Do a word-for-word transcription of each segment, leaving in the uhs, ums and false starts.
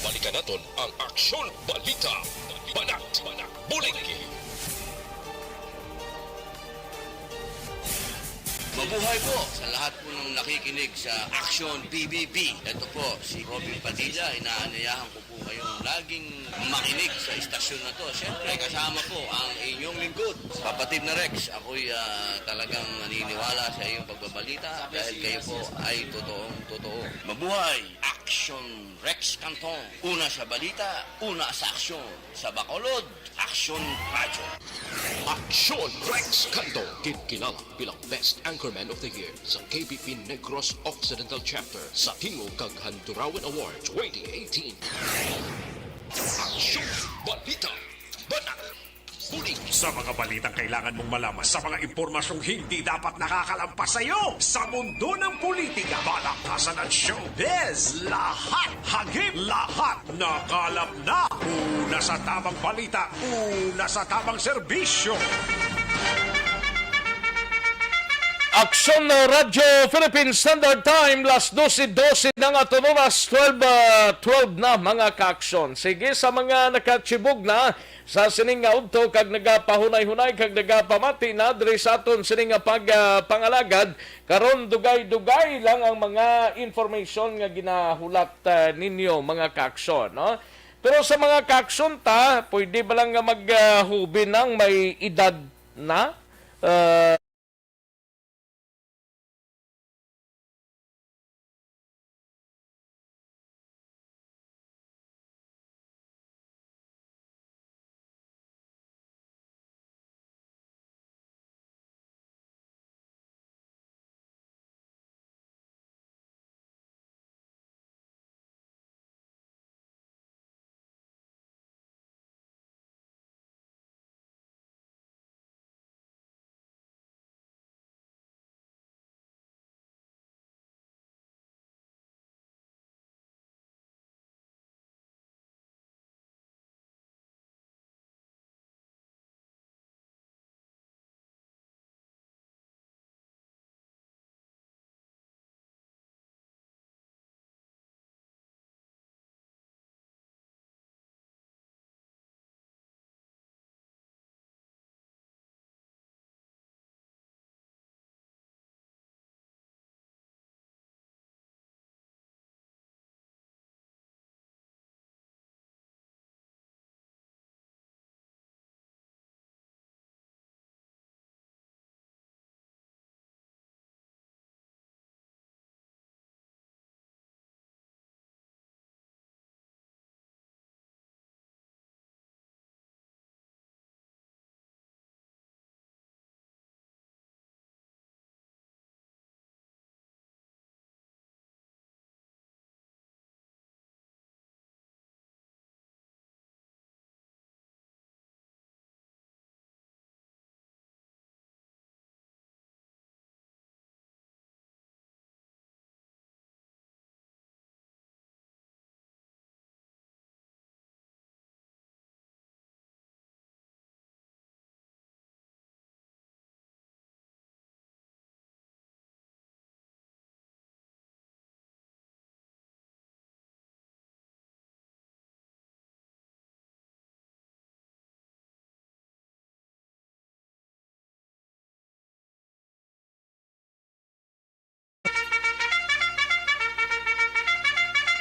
Balikan naton ang Aksyon Balita, Banat, Banat, Buligi. Mabuhay po sa lahat po ng nakikinig sa Aksyon B B B. Ito po si Robin Padilla. Inaanyayahan ko po kayong laging makinig sa istasyon na to. Siyempre, kasama po ang inyong lingkod, Kapatid na Rex. Ako'y, ah, talagang naniniwala sa iyong pagbabalita dahil kayo po ay totoong totoo. Mabuhay! Action Rex Canton. Una sa balita, una sa aksyon. Sa Bacolod, Aksyon Radyo. Aksyon Rex Canton, kinkilala bilang Best Anchorman of the Year sa K B P Negros Occidental Chapter sa Tingog kag Handurawan Award twenty eighteen. Aksyon Balita, Banat, Buligi. Sa mga balitang kailangan mong malaman, sa mga impormasyong hindi dapat nakakalampas sa iyo, sa mundo ng politika, balakasan at showbiz, lahat hagip, lahat nakalap na. Una sa tamang balita, una sa tamang serbisyo. Aksyon Radyo Philippine Standard Time, las dose dose na nga, aton oras, twelve, ah, twelve na, mga kaaksyon. Sige, sa mga nakachibog na sa sining nga udto kag nagapahunay-hunay kag nagapamati na diri sa aton sining nga pag, ah, pangalagad, karon dugay-dugay lang ang mga information nga ginahulat, ah, ninyo, mga kaaksyon, no? Pero sa mga kaaksyon ta, pwede ba lang nga mag, ah, hubin ang may edad na? Ah,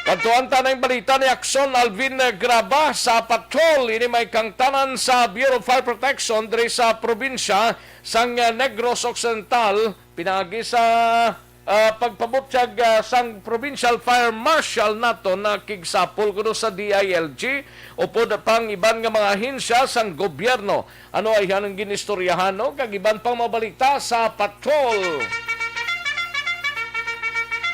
Kadtuan ta na ang balita ni Aksyon Alvin Graba sa patrol. Ini may kangtanan sa Bureau of Fire Protection diri sa probinsya sang Negros Occidental, pinaagi sa, ah, pagpabutyag, ah, sang Provincial Fire Marshal naton, nakigsapol kuno sa D I L G, upod pang iban nga mga ahensya sang gobyerno. Ano ay hanang ginistoryahan, no? Kag iban pang mga balita sa patrol.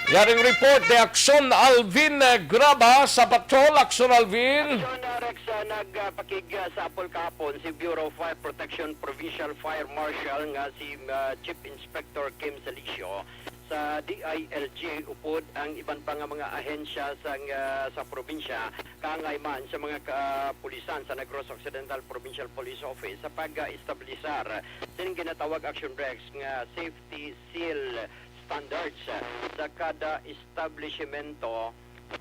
Yaring report ni Aksyon Alvin Graba sa patrol. Aksyon, Alvin. Aksyon, uh, Rex, uh, nagpakigsapol kahapon si Bureau of Fire Protection Provincial Fire Marshal nga si, uh, Chief Inspector Kim Salicio sa D I L G upod ang iban pa nga mga ahensya sang, ah, sa probinsya, kaangay man sa mga kapulisan sa Negros Occidental Provincial Police Office sa pag-establisar sining ginatawag, Action Rex, nga safety seal standards sa kada establishmento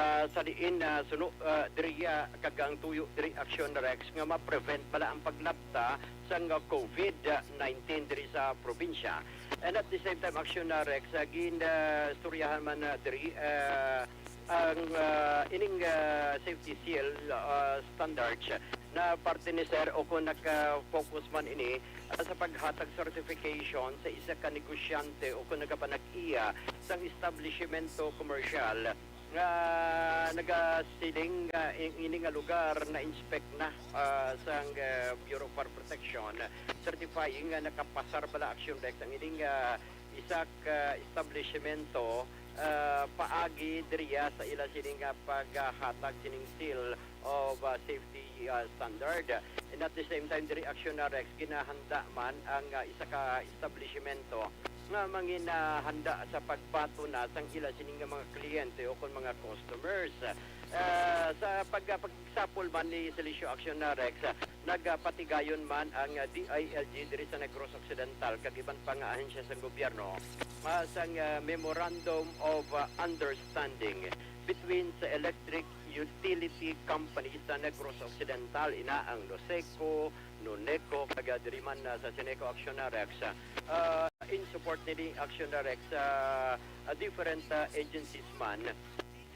Ah, sa diin, ah, suno, ah, diri, ah, kag ang tuyo diri, Action Rex, nga ma-prevent bala ang paglapta sang, ah, COVID nineteen diri sa probinsya. And at the same time, Action, ah, Rex, ah, gin, ah, istoryahan man, ah, diri, ah, ang, ah, ining, ah, safety seal, ah, standards na parte ni Sir o kung naka-focus man ini, ah, sa paghatag certification sa isa ka negosyante o kung nagapanag-iya sang establishmento komersyal nga nagasiling nga in-, ini nga lugar na-inspect na, ah, sang, ah, Bureau of Fire Protection, certifying nga nakapasar bala, Action Rex, ang ining, ah, isa ka establishmento, ah, paagi diriya sa ila sini nga paghatag sining seal of, ah, safety, ah, standard. And at the same time, diri, Action Rex, ginahanda man ang, ah, isa ka establishmento nga mangin, ah, handa sa pagbaton na sang ila sini nga mga kliyente o kon mga customers. Ah, sa pag-, ah, pagsapol man ni Selicio, Action Rex, ah, nagapatigayon man ang, ah, D I L G diri sa Negros Occidental kag iban pa nga ahensya sang gobyerno, ah, sang, ah, Memorandum of, ah, Understanding between sa electric utility company sa Negros Occidental, ina ang Noseco, Noneco, kag, ah, diri man, ah, sa Seneco, Action Rex, ah, in support ni Action Rex, ah, ah, different, ah, agencies man,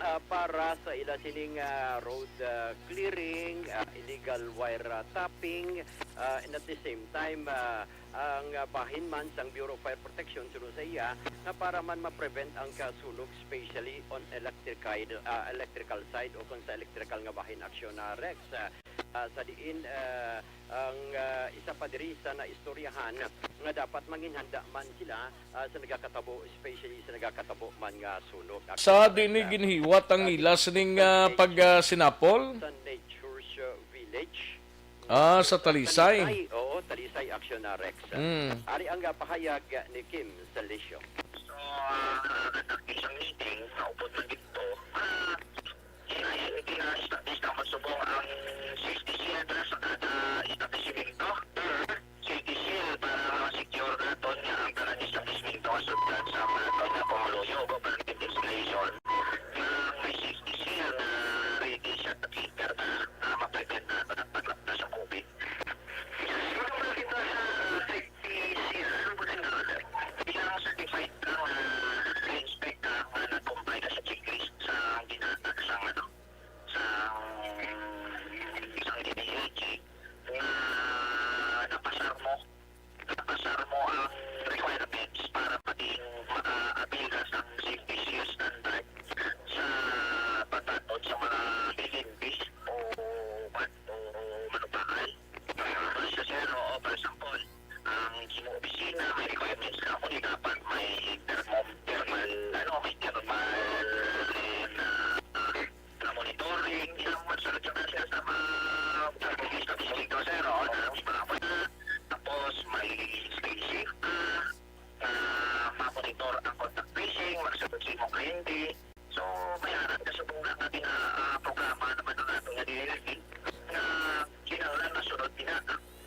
ah, para sa ila sining, ah, road, ah, clearing, ah, illegal wire, ah, tapping, ah, and at the same time, ah, ang, ah, bahin man sang Bureau of Fire Protection suno sa iya nga para man ma-prevent ang kasunog, especially on electrical, ah, electrical side o kung sa electrical nga bahin, Action, ah, Rex. Ah, ah, sa diin, ah, ang, ah, isa pa diri sa naistoryahan nga dapat manginhanda man sila, ah, sa nagakatabo, especially sa nagakatabo man nga sunog. Sa diin ni ginhiwat ang ila sining, ah, pag, ah, sinapol? Sa Nature's, ah, Village. Ah, sa Talisay. Talisay, oo, Talisay, Action, ah, Rex. Mm. Ari ang, ah, pahayag, ah, ni Kim Salicio. So, ah, nagkita sa meeting, naupod man dito, ah, Gina-, gina-establish na subong ang safety seal para sa kada establishmento. Safety seal para ma-secure naton nga ang tanan establishmento nga sugdan sa mga taon nga pumuluyo, government installation, nga may safety seal nga ready siya sa trigger na, na ma-prevent na ang paglapta sa COVID. Yes, magandang balita sa safety seal, Bossing Ronald. Bilang certified ka nga na-inspect ka nga nag-comply ka sa checklist sa ginhatag sa, ano, sa, sa D P H nga napasar mo, napasar mo ang requirements para maging maka-avail ka sa safety seal standard sa pagtanod sa mga L M B o, o, o manugbahay. Para sa sir, oo, for example, ang imo opisina may requirements ka, kung dapat may thermo-, thermal, ano, may thermal, eh, na, na monitoring, ilang magsunod yung sir sa mga thermal establishment ko, sir, oo, na, di ba, tapos may stay safe ka, na ma-monitor ang contact tracing, magsunod sa imong kliyente. So, may arat ka subong na nga gina-, ah, programa naman ang ato nga D L G nga kinahanglan masunod ina.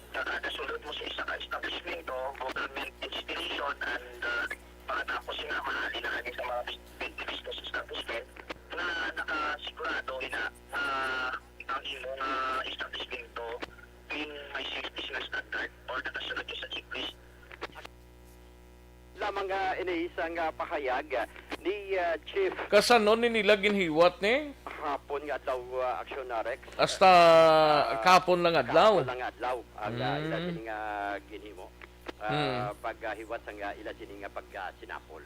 Kag kada sulod mo sa isa ka establishmento, government institution, and, ah, pagkatapos ina, mahalin na kami sa mga bus-, business establishment na nakasigurado ina, ah, ang imo nga establishmento in may safety sila standard or nakasunod sa checklist. Lamang, ah, ini isang, ah, pahayag, ah, ni, ah, Chief. Kasano ni nila ginhiwat ni? Hapon nga adlaw, ah, Action Rex. Hasta Ah, kahapon lang adlaw? Kahapon lang adlaw ang, ah, ila Mm. sini nga ginhimo. Ah, Mm. paghiwat sang, ah, ila sini nga pag, ah, sinapol.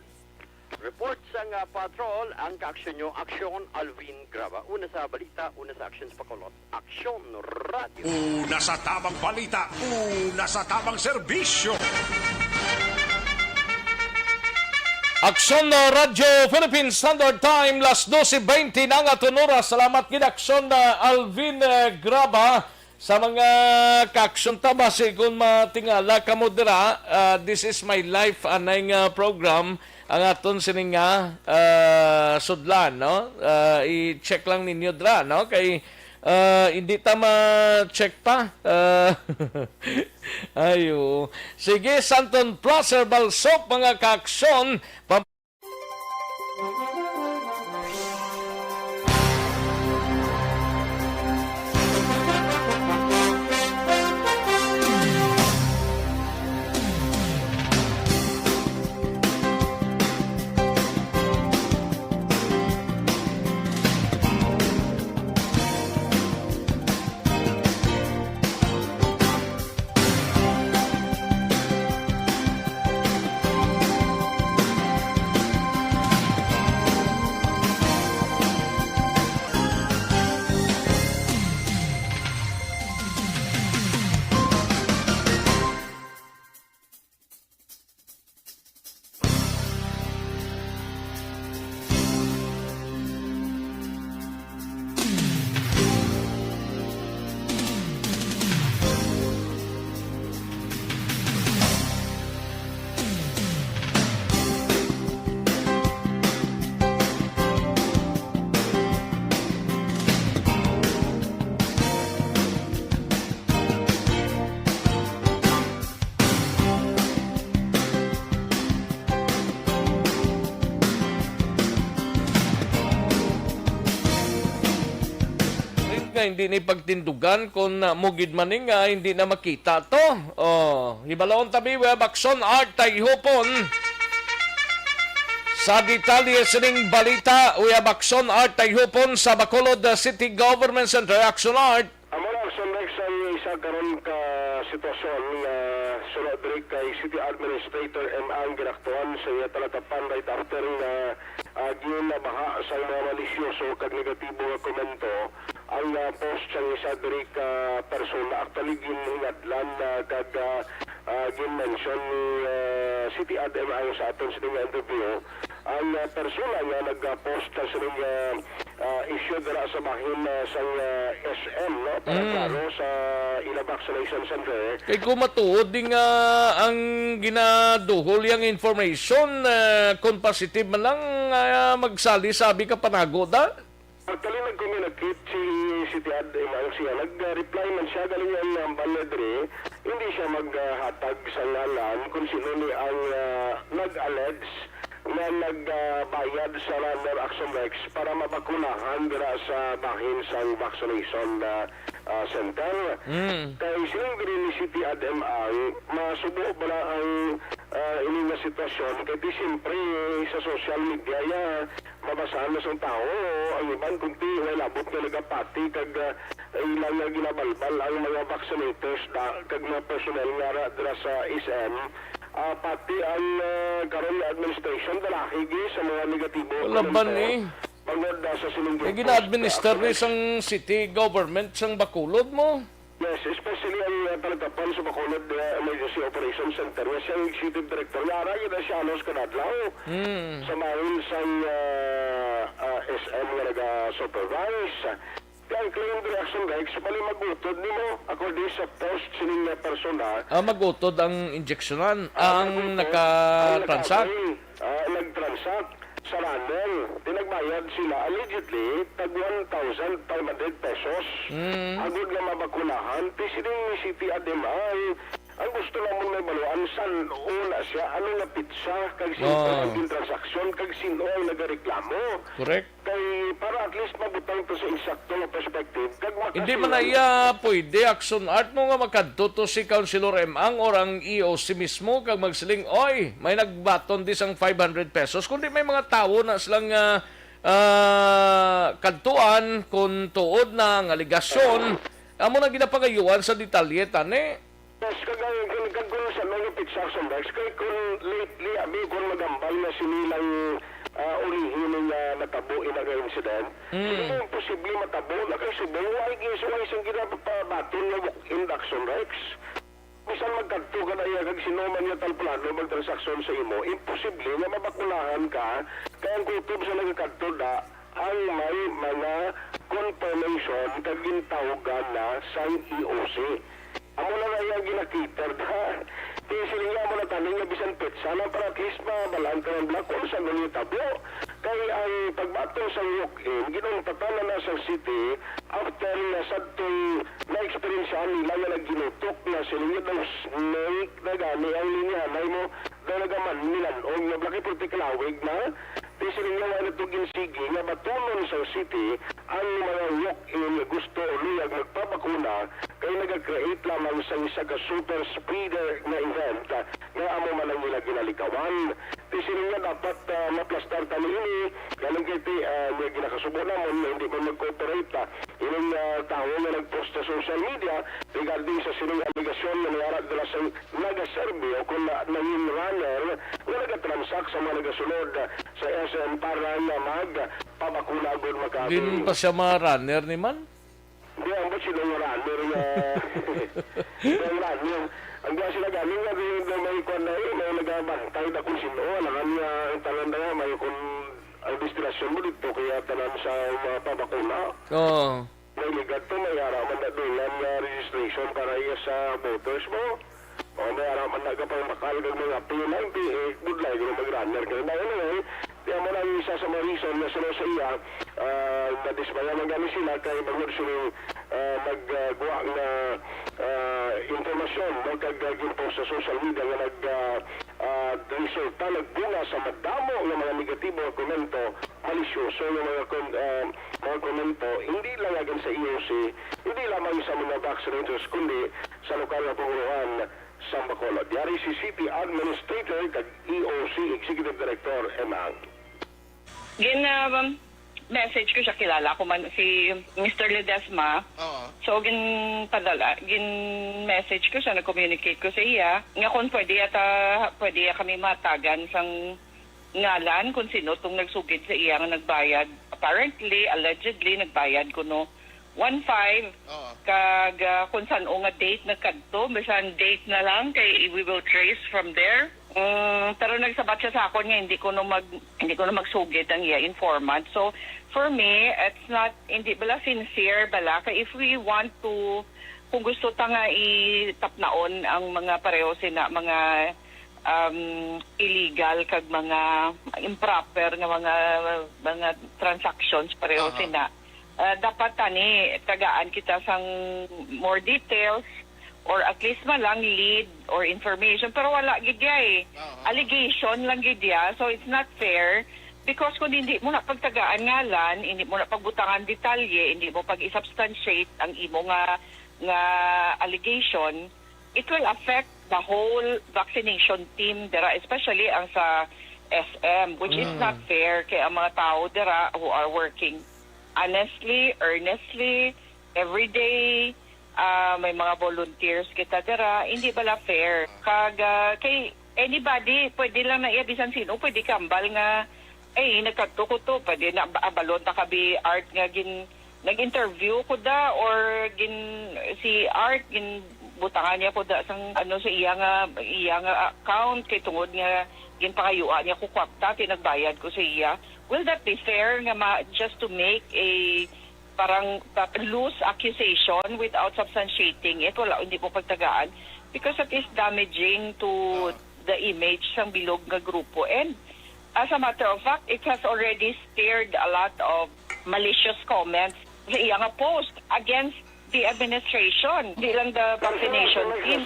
Report sang, ah, patrol, ang kaaksyon nyo, Aksyon Alvin Graba. Una sa balita, una sa aksyon sa Bacolod. Aksyon Radio. Una sa tabang balita, una sa tabang serbisyo. Aksyon na Radyo Philippine Standard Time, las dose veinte na nga aton oras. Salamat gid, Aksyon na Alvin, eh, Graba, sa mga kaaksyon ta. Basi kung matingala kamo dira, ah, This Is My Life, anay nga program, ang aton sini nga, ah, sudlan, no? Ah, i-check lang ninyo dira, no? Kay, ah, hindi ta ma-check pa. Ah, ay, oo. Sige, Santon Plus Herbal Soap, mga kaaksyon, pam- Hindi ni pagtindugan kung, ah, mugid man ni nga hindi na makita to. Oh, hibalaon tabi, we have Action Art Tayhupon. Sa detalye sining balita, we have Action Art Tayhupon sa Bacolod, ah, City Government Center. Action Art. Amo na, Action Rex, ang isa karon ka sitwasyon nga sura diri kay City Administrator M. Ang ginaktuan sa iya talatapan right after nga, ah, ginabaha sang mga malisyoso kag negatibo nga komento ang, ah, post sang isa diri ka persona. Actually, ginhingadlan, ah, kag, ah, ah, gin-mention ni, ah, City Ad M. Ang sa aton sini nga interview, ang, ah, persona nga nag-post ka sini nga, ah, issue dira sa bahin, ah, sang, ah, S M, no? Para Mm. klaro sa ila vaccination center. Kay kung matuod di nga ang ginaduhol yang information, ah, kung positive man lang, ah, magsali sabi ka panago da? Actually, nag-communicate si City Ad M. Ang siya. Nag-reply man siya, galing ang hambal niya diri. Hindi siya maghatag sa ngalan kung sino ni ang, ah, nag-allege na nagbayad sa Runner Action Rex para mabakunahan dira sa bahin sang vaccination, ah, ah, center. Mm. Kay siling diri ni City Ad M. Ang masubo bala ang, ah, ini nga sitwasyon, kay di siyempre sa social media ya mabasahan na sang tawo, ang iban kunti nga labot nga nagapati kag, ah, ilang nga ginabalbal ang mga vaccinators da, kag mga personnel nga ra dira sa S M. Ah, pati ang, ah, karon nga administration dalahi gi sa mga negatibo Wala ba komento ni? Bangod, ah, sa sining May gina-administer ni sang city government sang Bacolod mo? Yes, especially ang, uh, talatapan sa Bacolod, uh, Emergency Operations Center, nga siyang executive director, nga ara gyud siya halos kada adlaw Hmm. sa bahin sang, uh, uh, S M nga naga-supervise. Kaya ang claim reaction, guys, sa bali mag-utod nimo, according sa post sining nga persona, Ah, mag-utod ang injeksyonan, ah, ang ang naka-, ang naka-transact. Naka-, ah, nag-transact. Sa Runner, tinagbayad sila allegedly tag one thousand five hundred pesos. Mm. Agod nga mabakunahan, ti sining ni City Ad M. Ang gusto namon may baluan, san-o na siya, ano nga pitsa, kag sin-o Oh. ang gintransaksyon, kag sin-o ang nagareklamo. Correct. Kay para at least mabutang to sa insakto nga perspective, kag Hindi man na makasuway. Iya pwede, Action Art mo nga makadto to si Councilor M. Ang or ang E O C mismo kag magsiling, "Oy, may nagbaton di sang five hundred pesos." Kundi may mga tawo na silang, ah, ah, kadtuan kung tuod na ang alegasyon. Amo na ginapangayuan sa detalye, tani. Yes, kag ang, kag, kag kung sa mga pitsa sa Rex, kay kung lately, abi, kung magambal na sini lang, ah, ulihi ni nga natabo ina nga incident, Mm. siguro imposible matabo na kay subong, why gi-, so why siyang ginapabaton nga walk-in Action Rex? Bisan magkadto ka na iya kag sino man nga talplano magtransaksyon sa imo, imposible nga mabakunahan ka kay ang kutob sa nagakadto da ang may mga confirmation kag gintawgan na sang E O C. Amo na na iyang ginakater, ha? Kaya sila nga mo nataling nga bisan petsa na para at least mabalaan ka ng black kung saan nitabo. Kay ang pagbaton sa walk-in, ginumpatan na na sa city after nga sadtong na-experience nila nga nagginutok na sila nga daw snake na gani ang linihanay mo daw nagaman nilanog nga black puti kalawig na. Di sila nga wala to ginsigi nga batunon sa city ang mga walk-in nga gusto o luyag magpabakuna kay nag-create lamang sa isa ka super spreader nga event, ah, nga amo man ang ila ginalikawan. Ti siling nga dapat, ah, maplastar ta niini, galing kay ti, ah, nga ginakasubo namon nga hindi man mag-cooperate, ah, ining, ah, tawo nga nag-post sa social media regarding sa sining alegasyon nga may ara dira sa nagaserbi o kung na, nangin runner nga nagatransact sa mga nagasunod, ah, sa S M para nga magpabakuna gud makabili. Din pa siya mga runner ni man? Hindi, ang ba't sila nga runner nga, sila nga runner? Ang diya sila galing nga, may, may, may kwan na eh, may nagabantay na kung sino, alangan nga, ang tanan na nga, may kung, ang destinasyon mo dito, kaya tanan sa mga pabakuna. Oo. May ligad to, may ara man na dungan nga registration para iya sa voters mo. O, may ara man na kapang bakal kag mga pila, hindi eh, budlay ko mag-runner ka. Dahil naman, kaya mo lang isa sa mga reason na sila sa iya, ah, nadismaya man gani sila kay bangod sila, ah, nagguwa nga, ah, impormasyon, no, kag, ah, ginpost sa social media nga nag, ah, ah, resulta, nagbunga sa madamo nga mga negatibo nga komento malisyoso nga mga kon-, ah, mga komento, hindi lang agin sa E O C, hindi lamang sa mga vaccinators, kundi sa lokal nga pangulohan sa Bacolod. Yari si City Administrator kag E O C Executive Director Emang. Gin, ah, message ko siya, kilala ko man si Mister Ledesma. Oo. So, gin padala, gin message ko siya, nag-communicate ko sa iya nga kung pwede ata, pwede iya kami matagan sang ngalan kung sino tong nagsugid sa iya nga nagbayad. Apparently, allegedly, nagbayad kuno one five. Oo. Kag, ah, kung san-o nga date nagkadto, bisan date na lang, kay we will trace from there. Mm, pero nagsabat siya sa akon nga hindi kuno mag-, hindi kuno magsugid ang iya informant. So, for me, it's not, hindi bala sincere bala. Kay if we want to, kung gusto ta nga itapnaon ang mga pareho sina, mga, um, illegal kag mga improper nga mga, mga transactions pareho Aha. sina, ah, dapat tani tagaan kita sang more details or at least man lang lead or information, pero wala gid ya eh. Oo. Allegation lang gid ya, so it's not fair because kung hindi mo na pagtagaan ngalan, hindi mo na pagbutangan detalye, hindi mo pag-substantiate ang imo nga, nga allegation, it will affect the whole vaccination team dira, especially ang sa S M, which is Mm. not fair kay ang mga tao dira who are working honestly, earnestly, every day, ah, may mga volunteers kita dira, hindi bala fair. Kag, ah, kay anybody, pwede lang na iya, bisan sino, pwede kambal nga, "Ay, nagkadto ko to, pwede na, ba-, abalon ta ka bi Art nga gin-, nag-interview ko da, or gin-, si Art, ginbutangan niya ko da sang, ano, sa iya nga, iya nga account, kay tungod nga ginpangayuan niya ko kwarta, ti nagbayad ko sa iya." Will that be fair nga ma-, just to make a parang pa-, loose accusation without substantiating it? Wala, hindi mo pagtagaan because that is damaging to Ah. the image sang bilog nga grupo. And as a matter of fact, it has already stirred a lot of malicious comments sa iya nga post against the administration. Di lang the vaccination team.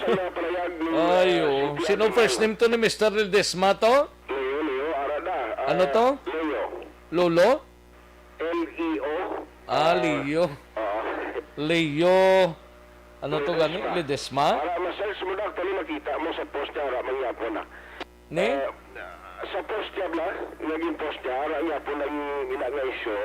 Ayo, sino first name to ni Mister Ledesma to? Leo, Leo, ara na. Ah, Ano to? Leo. Lolo? L E O. Ah, Leo. Ah. Leo. Ano to gani? Ledesma. Ledesma? Ara, ma-search mo na, actually, makita mo sa post niya, ara, mangyapon na. Ni? Ah, sa post niya, bla, naging post niya, ara, mangyapon ang ina nga isyu.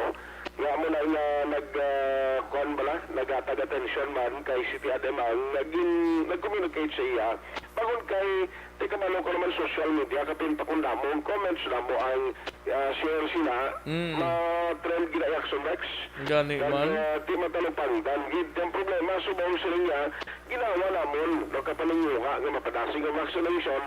Nga mo na nga nag, ah, kuwan bala, naghatag atensyon man kay City Ademang, naging, nag-communicate sa iya. Bangod kay, di ka man ko naman social media, kapin pa kung damo ang comments, damo ang ah, share sila, Mm. ma-trend gid ang Action Rex. Gani Kag, man. ah, di matalupangdan gid. Ang problema, subong sila niya, ginawa namon, no, kapaninguha nga mapadasig ang vaccination.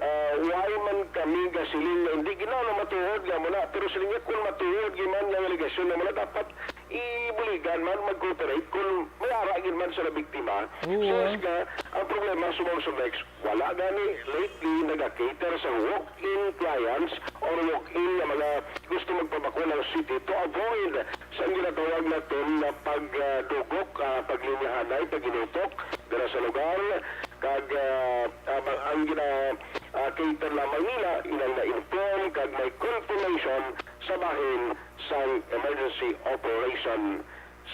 Ah, why man kami gasiling nga hindi ginawa na matuod nga muna, pero sila niya, kung matuod gid man nga alegasyon nga muna, dapat ibuligan man mag-cooperate kung may ara gid man sila biktima. Oo, So, ah. nga, ang problema, subong sa Rex, Wala gani, lately nagacater sa walk-in clients or walk-in nga mga gusto magpabakuna sa city to avoid sa ginatawag naton nga pagdugok, ah, paglinyahanay, paghinutok dira sa lugar. Kag, ah, ah, ang gina, ah, cater lamang nila inang na-inform kag may confirmation sa bahin sang Emergency Operation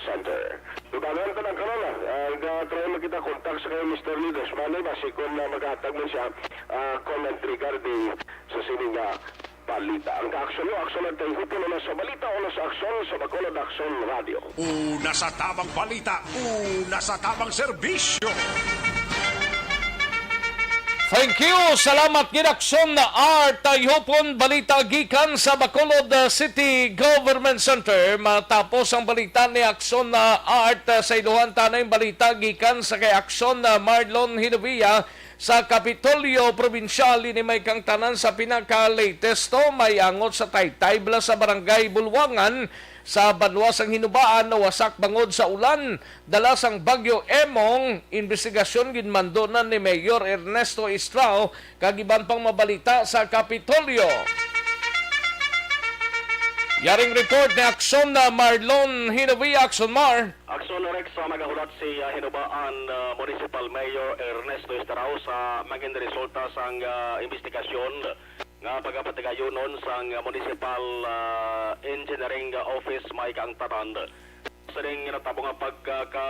Center. Dugangan ta lang karon, ah, ga-try man kita contact sa kay Mister Ledesma, basi kung, ah, maghatag man siya, ah, comment regarding sa sini nga balita. Ang kaaksyon mo, aksyon ang taihupon, una sa balita, una sa aksyon, sa Bacolod Aksyon Radio. Una sa tamang balita, una sa tamang serbisyo. Thank you. Salamat gid, Aksyon na Art. Taihupon balita gikan sa Bacolod, uh, City Government Center. Matapos ang balita ni Aksyon na Art, uh, sa iluhan ta na yung balita gikan sa kay Aksyon na Marlon Hinovia sa Kapitolyo Probinsyal. Ini may kangtanan sa pinaka-latest to. May angot sa taytay bala sa Barangay Bulwangan sa banwa sang Hinubaan nawasak bangod sa ulan. Dala sang Bagyo Emong, investigasyon ginmando na ni Mayor Ernesto Estrao kag iban pang mabalita sa Kapitolyo. Yaring report ni Aksyon na Marlon Hinovi. Aksyon Mar. Aksyon Rex, sa magahulat si, ah, Hinubaan, ah, Municipal Mayor Ernesto Estrao sa mangin resulta sang, ah, investigasyon nga pagapatigayonon sang Municipal, ah, Engineering Office may kaangtanan. Sining natabo nga pagka, ka,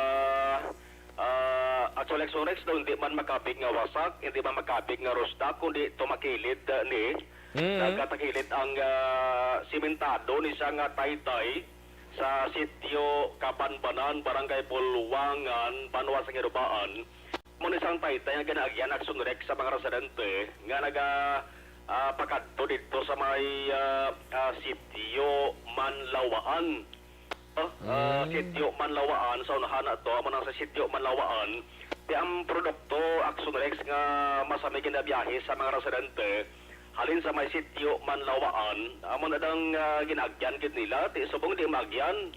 ah, actually, Action Rex daw hindi man makapig nga wasak, hindi man makapig nga rusdak, kundi tumakilid, ah, ni, Mm. nagkatakilid ang, ah, simentado ni siya nga taytay sa sitio Kabanbanan, Barangay Bulwangan, Banwa sa Ginubaan. Mo ni sang taytay nga ginaagyan Action Rex sa mga residente nga naga, ah, pakadto didto sa may, ah, ah, sitio Manlawaan. Oh, ah, Mm. Sitio Manlawaan, sa unahan na to, amo nang sa sitio Manlawaan. Di ang produkto, Action Rex, nga masami ginabiyahe sa mga residente, halin sa may sitio Manlawaan, amo na dang, ah, ginaagyan gid nila, ti subong di maagyan.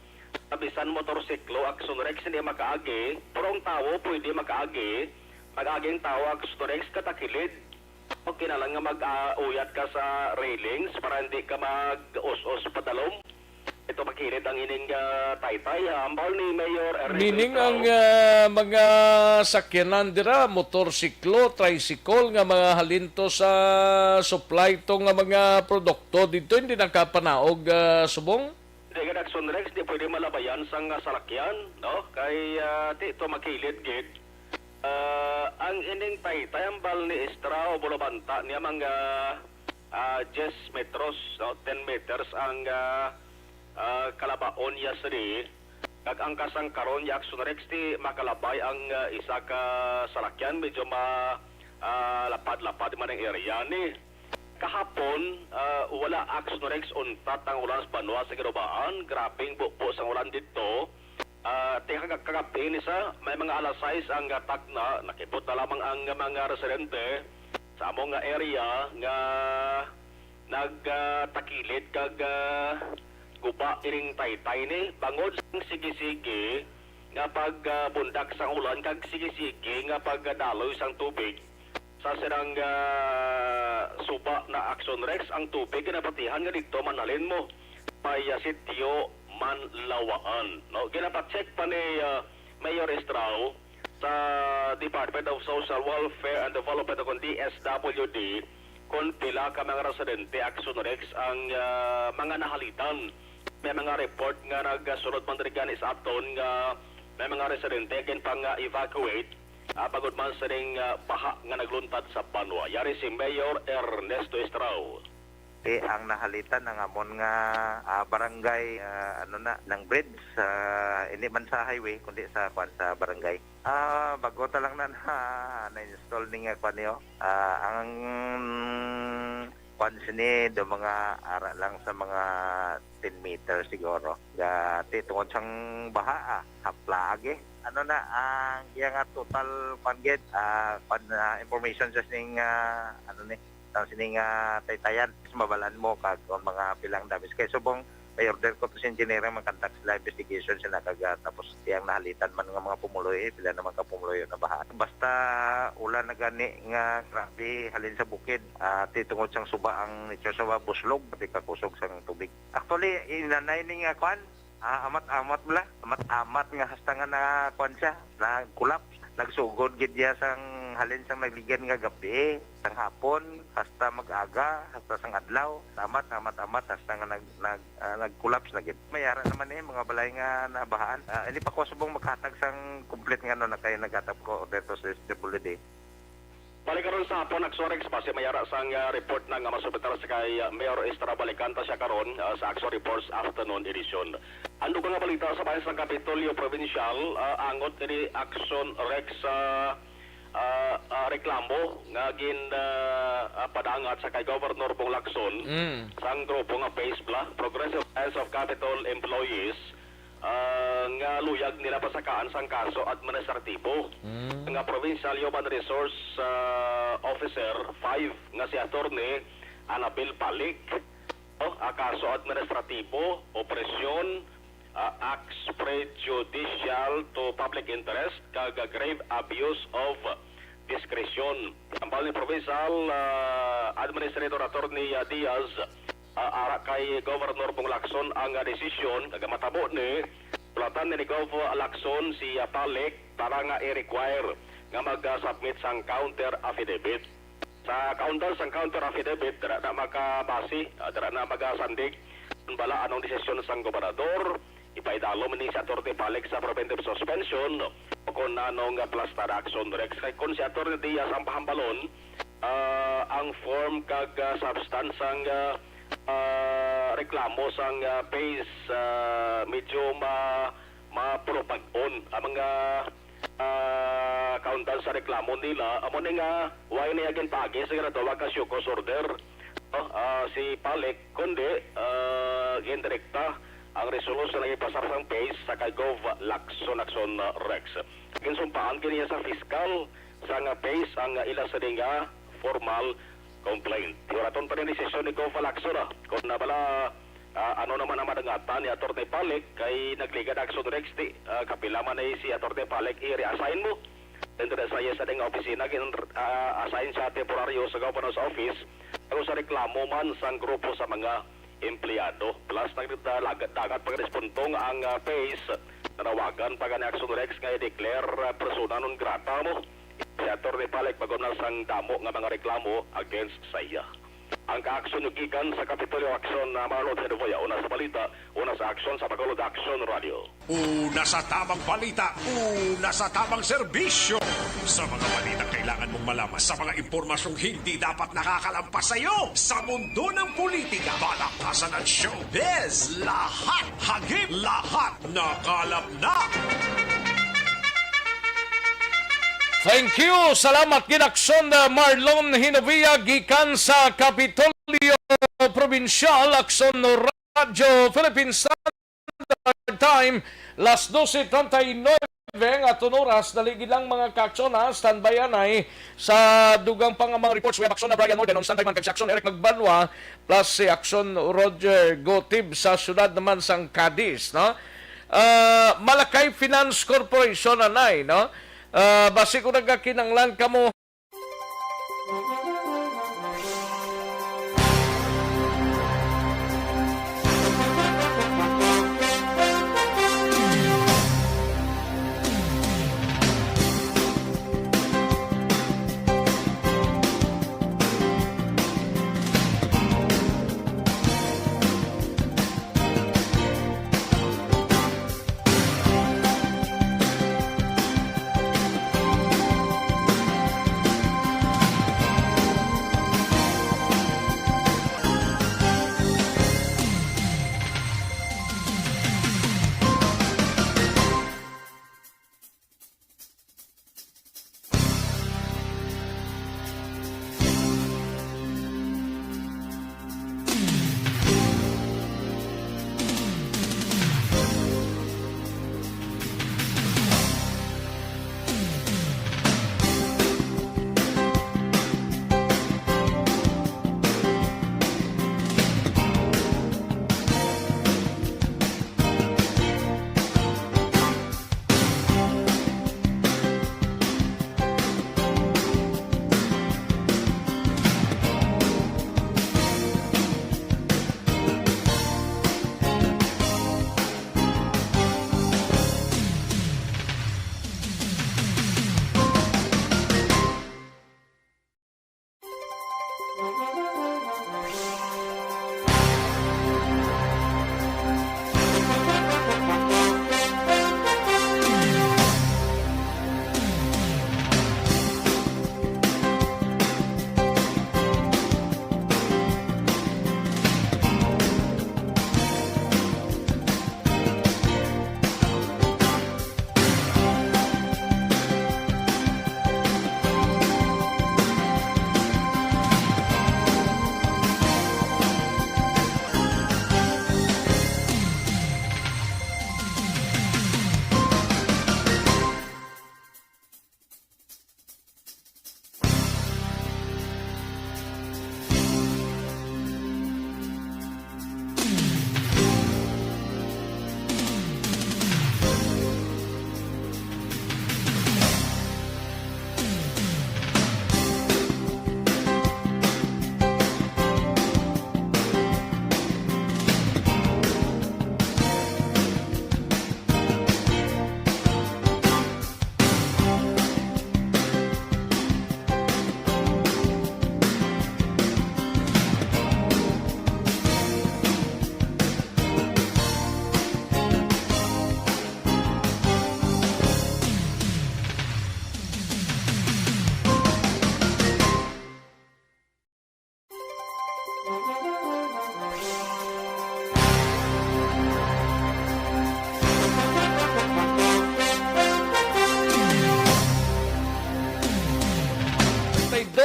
Bisan motorsiklo, Action Rex, hindi makaagi, pero ang tawo pwede makaagi. Mag-agi ang tawo, Action Rex, katakilid. O kinahanglan nga mag-uyat ka sa railings para hindi ka mag-us-us padalom. Ito, makilid ang ining, ah, taytay, ah, ambal ni Mayor Ernesto Meaning Estrao. Ang, ah, mga sakyanan dira, motorsiklo, tricycle, nga mga halin to sa supply to nga mga produkto dito, hindi nakapanaog, ah, subong? Hindi, kay Action Rex, di pwede malabayan sang, ah, salakyan, no? Kay, ah, ti, ito makilid gid. Ah, ang ining taytay, ambal ni Estrao, bulabanta niya mga, ah, diyes metros, no? Ten meters ang, ah, ah, kalabaon niya sini. Kag ang kasangkaron niya, Action Rex, ti makalabay ang, ah, isa ka salakyan, medyo ma-, ah, lapad-lapad man ang area ni. Kahapon, ah, wala, Action Rex, untat ang ulan sa banwa sa Ginubaan. Grabing bubo sang ulan didto. Ah, ti kag-, kagabi ni sa may mga alas sais ang, ah, tagna, nakipot na lamang ang mga residente sa amo nga area nga nag, ah, takilid kag, ah, guba ining taytay ni bangod sang sige-sige nga pag, ah, bundak sang ulan kag sige-sige nga pagdaloy sang tubig. Sa sirang, ah, suba na Action Rex, ang tubig ginapatihan nga didto manhalin mo may, ah, sitio Manlawaan, no? Ginapacheck pa ni, ah, Mayor Estrao sa Department of Social Welfare and Development o kon D S W D kon pila ka mga residente, Action Rex, ang, ah, mga nahalitan. May mga report nga nagasulod man diri gani sa aton nga may mga residente ginpang-evacuate, ah, bangod man sining, ah, baha nga nagluntad sa banwa. Yari si Mayor Ernesto Estrao. Ti ang nahalitan ang amon nga, ah, barangay, ah, ano na, nang bridge, ah, hindi man sa highway, kundi sa, kwan, sa barangay. Ah, bago ta lang na, na, na-install ni nga, kwan, niyo. Ah, ang kwan sini, do mga ara lang sa mga ten meters siguro. Ga, ti, tungod sang baha, ah, hapla agi. Ano na, ang iya nga total, kwan gid, ah, kwan, ah, information sa sining, ah, ano ni, sa sining, ah, taytayan. Mas mabalaan mo kag kung mga pilang damage. Kay subong, may order ko to sa engineering, mag-conduct sila investigation sila kag, ah, tapos tiyang nahalitan man nga mga pumuluyo, eh, pila naman ka pumuluyo na baha. Basta ulan na gani nga grabe halin sa bukid, ah, ti tungod sang suba ang nature sa buslog, pati kakusog sang tubig. Actually, inanay ni nga kwan, ah, amat-amat bala, amat-amat nga hasta nga na kwan siya, nag-collapse. Nagsugod gid iya sang halin sang nagligad nga gabi, sang hapon, hasta mag-aga, hasta sang adlaw. Amat, amat, amat, hasta nga nag-, nag-, ah, nag-collapse na gid. May ara naman, eh, mga balay nga nabahaan. Ah, hindi pa ko subong maghatag sang complete nga ano na kay naghatag ko dito sa S W D. Balik karon sa hapon, Action Rex, base may ara sang, ah, report na nga masuportar sa kay, ah, Mayor Estrao. Balikan ta siya karon, ah, sa Action Reports Afternoon Edition. Ang dugang nga balita sa bahin sang Kapitolyo Provincial, ah, angot ini, Action Rex, sa, ah, ah, reklamo nga gin, ah, ah, padangat sa kay Governor Bong Lacson Mm. sang grupo nga PACE bala, Progressive Alliance of Capitol Employees, ah, nga luyag nila pasakaan sang kaso administratibo Mm. nga Provincial Human Resource, ah, Officer five nga si Attorney Annabel Palik. Oh, ah, kaso administratibo, opresyon, ah, acts prejudicial to public interest, kag grave abuse of discretion. Ambal ni Provincial, ah, Administrator Attorney, ah, Diaz, ah, ara kay Governor Bong Lacson ang, ah, desisyon, kag matabo ni, sulatan ni Gov Lacson si, ah, Palik para nga i-require nga mag-submit sang counter affidavit. Sa kaundang sang counter affidavit, dira na makabase, ah, dira na magasandig. Kung bala anong desisyon sang gobernador, ipaidalom ni si Attorney Palik sa preventive suspension o kung anong, ah, plus na action, Rex. Kay kung si Attorney Diaz ang pahambalon, ah, ang form kag, ah, substance sang, ah, ah, reklamo sang, ah, Pace, ah, medyo ma-, mapropag-on ang mga, ah, kaundang sa reklamo nila. Amo ni nga, why niya ginpaagi sa ginatawag nga show cause order, no? Ah, si Palik, kundi, ah, gindirekta ang resolusyon nga ipasar sang Pace sa kay Gov Lacson, Lacson, ah, Rex. Ginsumpaan gid niya sa fiscal sang, ah, Pace ang, ah, ila sini nga formal complaint. Hiraton pa ni desisyon ni Gov Lacson, ah, kung na bala, ah, ano naman ang madangatan ni Attorney Palik kay nagligad, Action Rex, di, ah, kapila man ay si Attorney Palik i-reassign mo. Then dito sa iya sa ding opisina, gin, ah, assign siya temporaryo sa governor's office, pero sa reklamo man sang grupo sa mga empleyado. Plus, nagdagat pagrespontong ang, ah, Pace, nanawagan pa gani, Action Rex, nga i-declare, ah, persona non grata mo si Attorney Palik, bag-o na sang damo nga mga reklamo against sa iya. Ang kaaksyon gikan sa Kapitolyo Action, ah, Marlon Henry Boya, una sa balita, una sa aksyon sa Bacolod Action Radio. Una sa tamang balita, una sa tamang serbisyo. Sa mga balita kailangan mong malaman, sa mga impormasyong hindi dapat nakakalampas sa iyo, sa mundo ng politika, palakasan at showbiz, lahat, hagip, lahat, nakalap na. Thank you. Salamat gid, Action, uh, Marlon Hinovia gikan sa Kapitolyo Probinsyal, Action Radio Philippine Standard Time, las doce treinta y nueve nga aton oras. Dali gid lang, mga kaaksyon, ha. Standby anay sa dugang pa nga mga reports. We have Action na Brian Orden on standby man kag si Action Eric Magbanwa plus si Action Roger Gotib sa siyudad naman sang Cadiz, no? Ah, Malacay Finance Corporation anay, no? Ah, basi kung nagakinanglan kamo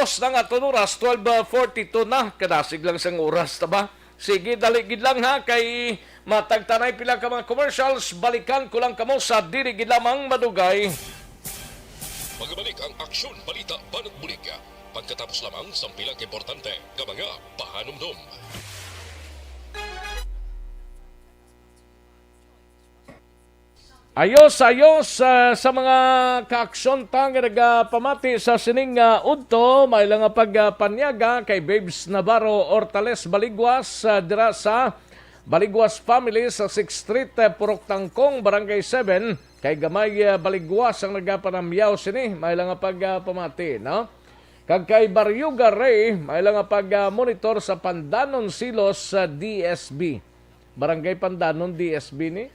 Sa nga aton oras, twelve forty-two na. Kadasig lang sang oras, ta ba? Sige, dali gid lang ha, kay matagtanay pila ka mga commercials. Balikan ko lang kamo sa dili gid lamang madugay. Magabalik ang Aksyon Balita Banat Bulig pagkatapos lamang sang pila ka importante nga mga pahanumdom. Ayos, ayos, ah, sa mga kaaksyon ta nga nagapamati sa sining, ah, udto, may lang nga pagpanyaga kay Babes Navarro Hortales Baliguas, ah, dira sa Baliguas family sa Sixth Street, eh, Purok Tangkong, Barangay seven, kay gamay, ah, Baliguas ang nagapanamyaw sini, may lang nga pagpamati, no? Kag kay Baryoga Ray, may lang nga pag, ah, monitor sa Pandanon Silos sa D S B. Barangay Pandanon, D S B ni.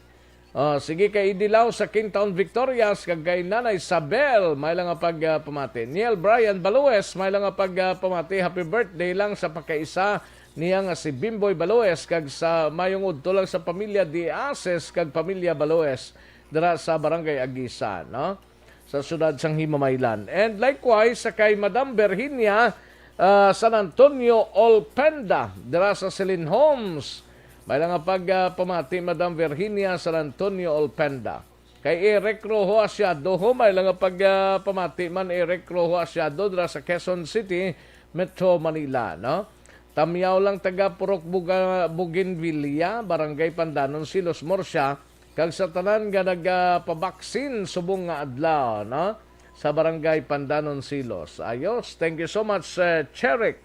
Ah, sige, kay Idilaw sa Kingtown Victorias, kag kay Nanay Isabel, may lang nga pag, ah, pamati. Niel Brian Balues, may lang nga pag, ah, pamati. Happy birthday lang sa pagkaisa niya nga si Bimboy Balues, kag sa mayong udto lang sa pamilya Diases kag pamilya Balues dira sa Barangay Aguisan, no? Sa siyudad sang Himamaylan. And likewise, sa kay Madam Virginia, ah, San Antonio Olpenda, dira sa Celine Homes. May lang nga pag, ah, pamati, Madam Virginia San Antonio Olpenda. Kay Eric Rojo Asiado, ho, may lang nga pag, ah, pamati man, Eric Rojo Asiado, dira sa Quezon City, Metro Manila, no? Tamyaw lang taga Purok Buga-, Bougainvillea, Barangay Pandanon, Silos, Murcia, kag sa tanan nga nagapabaksin subong nga adlaw, no? Sa Barangay Pandanon, Silos. Ayos. Thank you so much, eh, Cherik.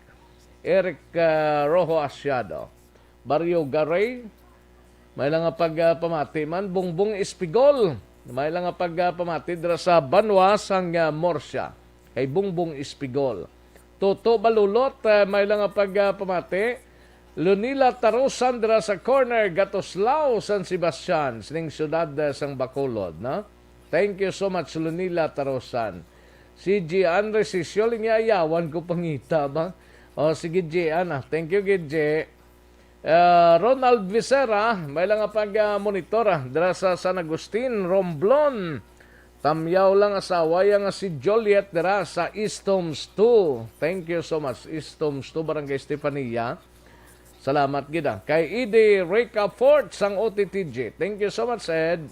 Eric, eh, Rojo Asiado. Baryo Garay. May lang nga pag, ah, pamati man. Bungbong Espigol. May lang nga pag, ah, pamati dira sa banwa sang, ah, Murcia. Kay Bungbong Espigol. Toto Balulot, eh, may lang nga pag, ah, pamati. Lunila Tarusan dira sa corner, Gatoslao, San Sebastian, sining siyudad, eh, sang Bacolod, no? Thank you so much, Lunila Tarusan. Si Gian Resisio, lingi ayawan ko pangita ba? O, sige, Gian, ah. Thank you, gid, G. Ah, Ronald Visera, may lang nga pag, ah, monitor, ah, dira sa San Agustin, Romblon. Tamyaw lang asawa ya nga si Joliet dira sa East Homes two. Thank you so much, East Homes two, Barangay Estefania. Salamat gid, ah. Kay Edi Ricafort sang O T T G. Thank you so much, Ed.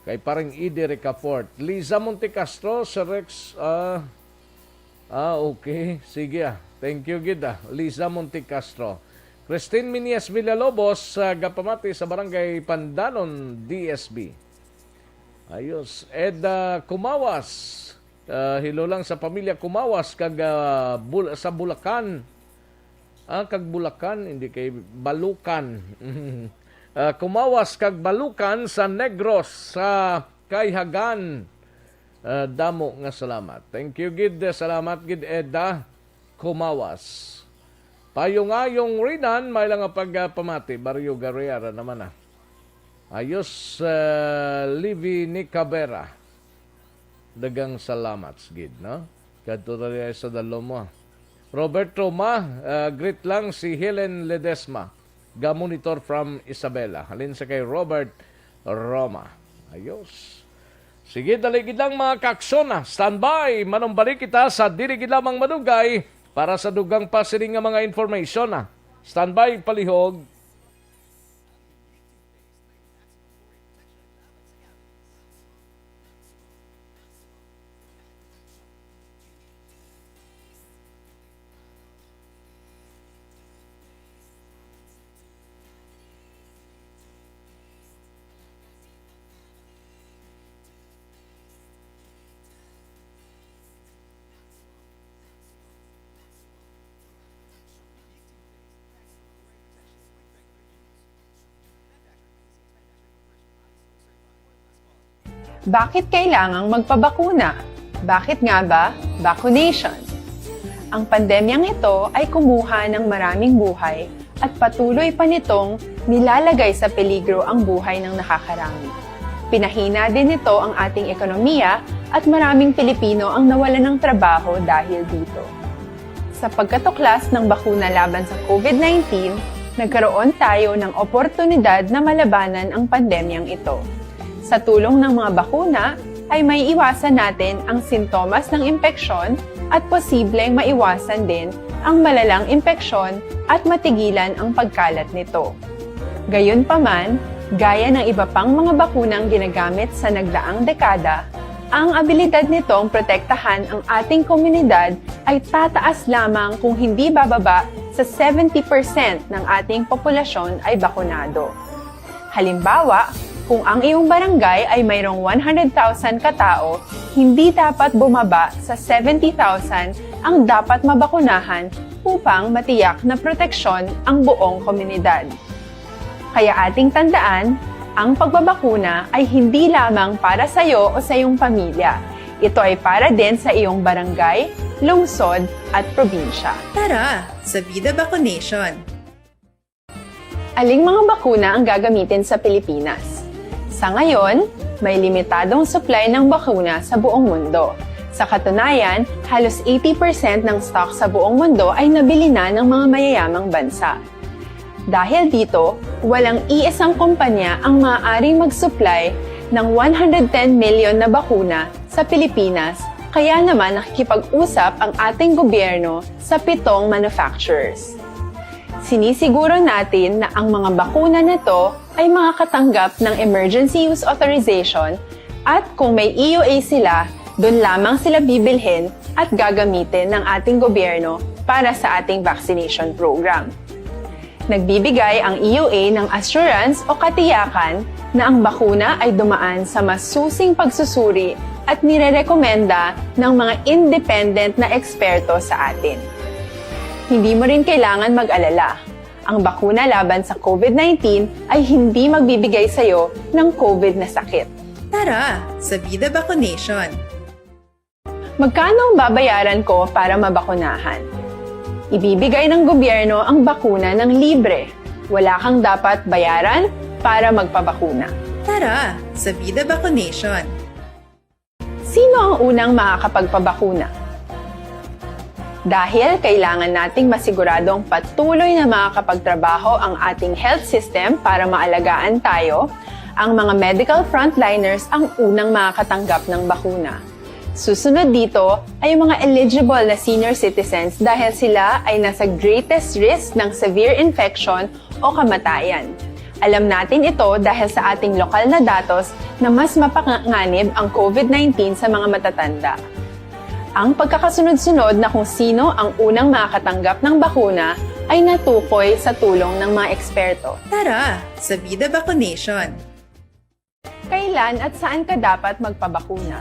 Kay Parang Edi Ricafort. Liza Montecastro, Sir Rex, ah, ah, okay. Sige, ah. Thank you gid, ah. Liza Montecastro. Christine Minias Villalobos, ah, gapamati sa Barangay Pandanon, D S B. Ayos. Eda Kumawas. Ah, hello lang sa pamilya Kumawas kag, ah, Bul-, sa Bulacan. Ah, kag Bulacan, hindi kay Balucan. Ah, Kumawas kag Balucan sa Negros, sa Caijagan. Ah, damo nga salamat. Thank you gid. Salamat gid, Eda Kumawas. Payungayong Rinan, may lang nga pagpamati. Baryo Garriera naman, ah. Ayos, ah, Livy Nicabera. Daghang salamat gid, no? Kadto ta diay sa dalom mo. Robert Roma, ah, greet lang si Helen Ledesma. Ga-monitor from Isabela. Halin sa kay Robert Roma. Ayos. Sige, dali gid lang, mga kaaksyon, ah. Standby, manumbalik kita sa dili gid lamang madugay para sa dugang pa sini nga mga information, ah. Standby, palihog. Bakit kailangang magpabakuna? Bakit nga ba vaccination? Ang pandemyang ito ay kumuha ng maraming buhay at patuloy pa nitong nilalagay sa peligro ang buhay ng nakakarami. Pinahina din nito ang ating ekonomiya at maraming Pilipino ang nawalan ng trabaho dahil dito. Sa pagkatuklas ng bakuna laban sa COVID nineteen, nagkaroon tayo ng oportunidad na malabanan ang pandemyang ito. Sa tulong ng mga bakuna, ay may iwasan natin ang sintomas ng impeksyon at posibleng maiwasan din ang malalang impeksyon at matigilan ang pagkalat nito. Gayunpaman, gaya ng iba pang mga bakunang ginagamit sa nagdaang dekada, ang abilidad nitong protektahan ang ating komunidad ay tataas lamang kung hindi bababa sa seventy percent ng ating populasyon ay bakunado. Halimbawa, kung ang iyong barangay ay mayroong one hundred thousand ka tao, hindi dapat bumaba sa seventy thousand ang dapat mabakunahan upang matiyak na proteksyon ang buong komunidad. Kaya ating tandaan, ang pagbabakuna ay hindi lamang para sa iyo o sa iyong pamilya. Ito ay para din sa iyong barangay, lungsod, at probinsya. Tara, sa Bida Vaccination! Aling mga bakuna ang gagamitin sa Pilipinas? Sa ngayon, may limitadong supply ng bakuna sa buong mundo. Sa katunayan, halos eighty percent ng stock sa buong mundo ay nabili na ng mga mayayamang bansa. Dahil dito, walang iisang kumpanya ang maaaring mag-supply ng one hundred ten million na bakuna sa Pilipinas, kaya naman nakikipag-usap ang ating gobyerno sa pitong manufacturers. Sinisiguro natin na ang mga bakuna na to ay makakatanggap ng emergency use authorization at kung may E U A sila, doon lamang sila bibilhin at gagamitin ng ating gobyerno para sa ating vaccination program. Nagbibigay ang E U A ng assurance o katiyakan na ang bakuna ay dumaan sa masusing pagsusuri at nirerekomenda ng mga independent na eksperto sa atin. Hindi mo rin kailangan mag-alala. Ang bakuna laban sa COVID nineteen ay hindi magbibigay sa iyo ng COVID na sakit. Tara, sa Bida Vaccination! Magkano ang babayaran ko para mabakunahan? Ibibigay ng gobyerno ang bakuna ng libre. Wala kang dapat bayaran para magpabakuna. Tara, sa Bida Vaccination! Sino ang unang makakapagpabakuna? Dahil kailangan nating masiguradong patuloy na makakapagtrabaho ang ating health system para maalagaan tayo, ang mga medical frontliners ang unang makakatanggap ng bakuna. Susunod dito ay ang mga eligible na senior citizens dahil sila ay nasa greatest risk ng severe infection o kamatayan. Alam natin ito dahil sa ating lokal na datos na mas mapanganib ang COVID nineteen sa mga matatanda. Ang pagkakasunod-sunod na kung sino ang unang makakatanggap ng bakuna ay natukoy sa tulong ng mga eksperto. Tara, sa Bida Vaccination! Kailan at saan ka dapat magpabakuna?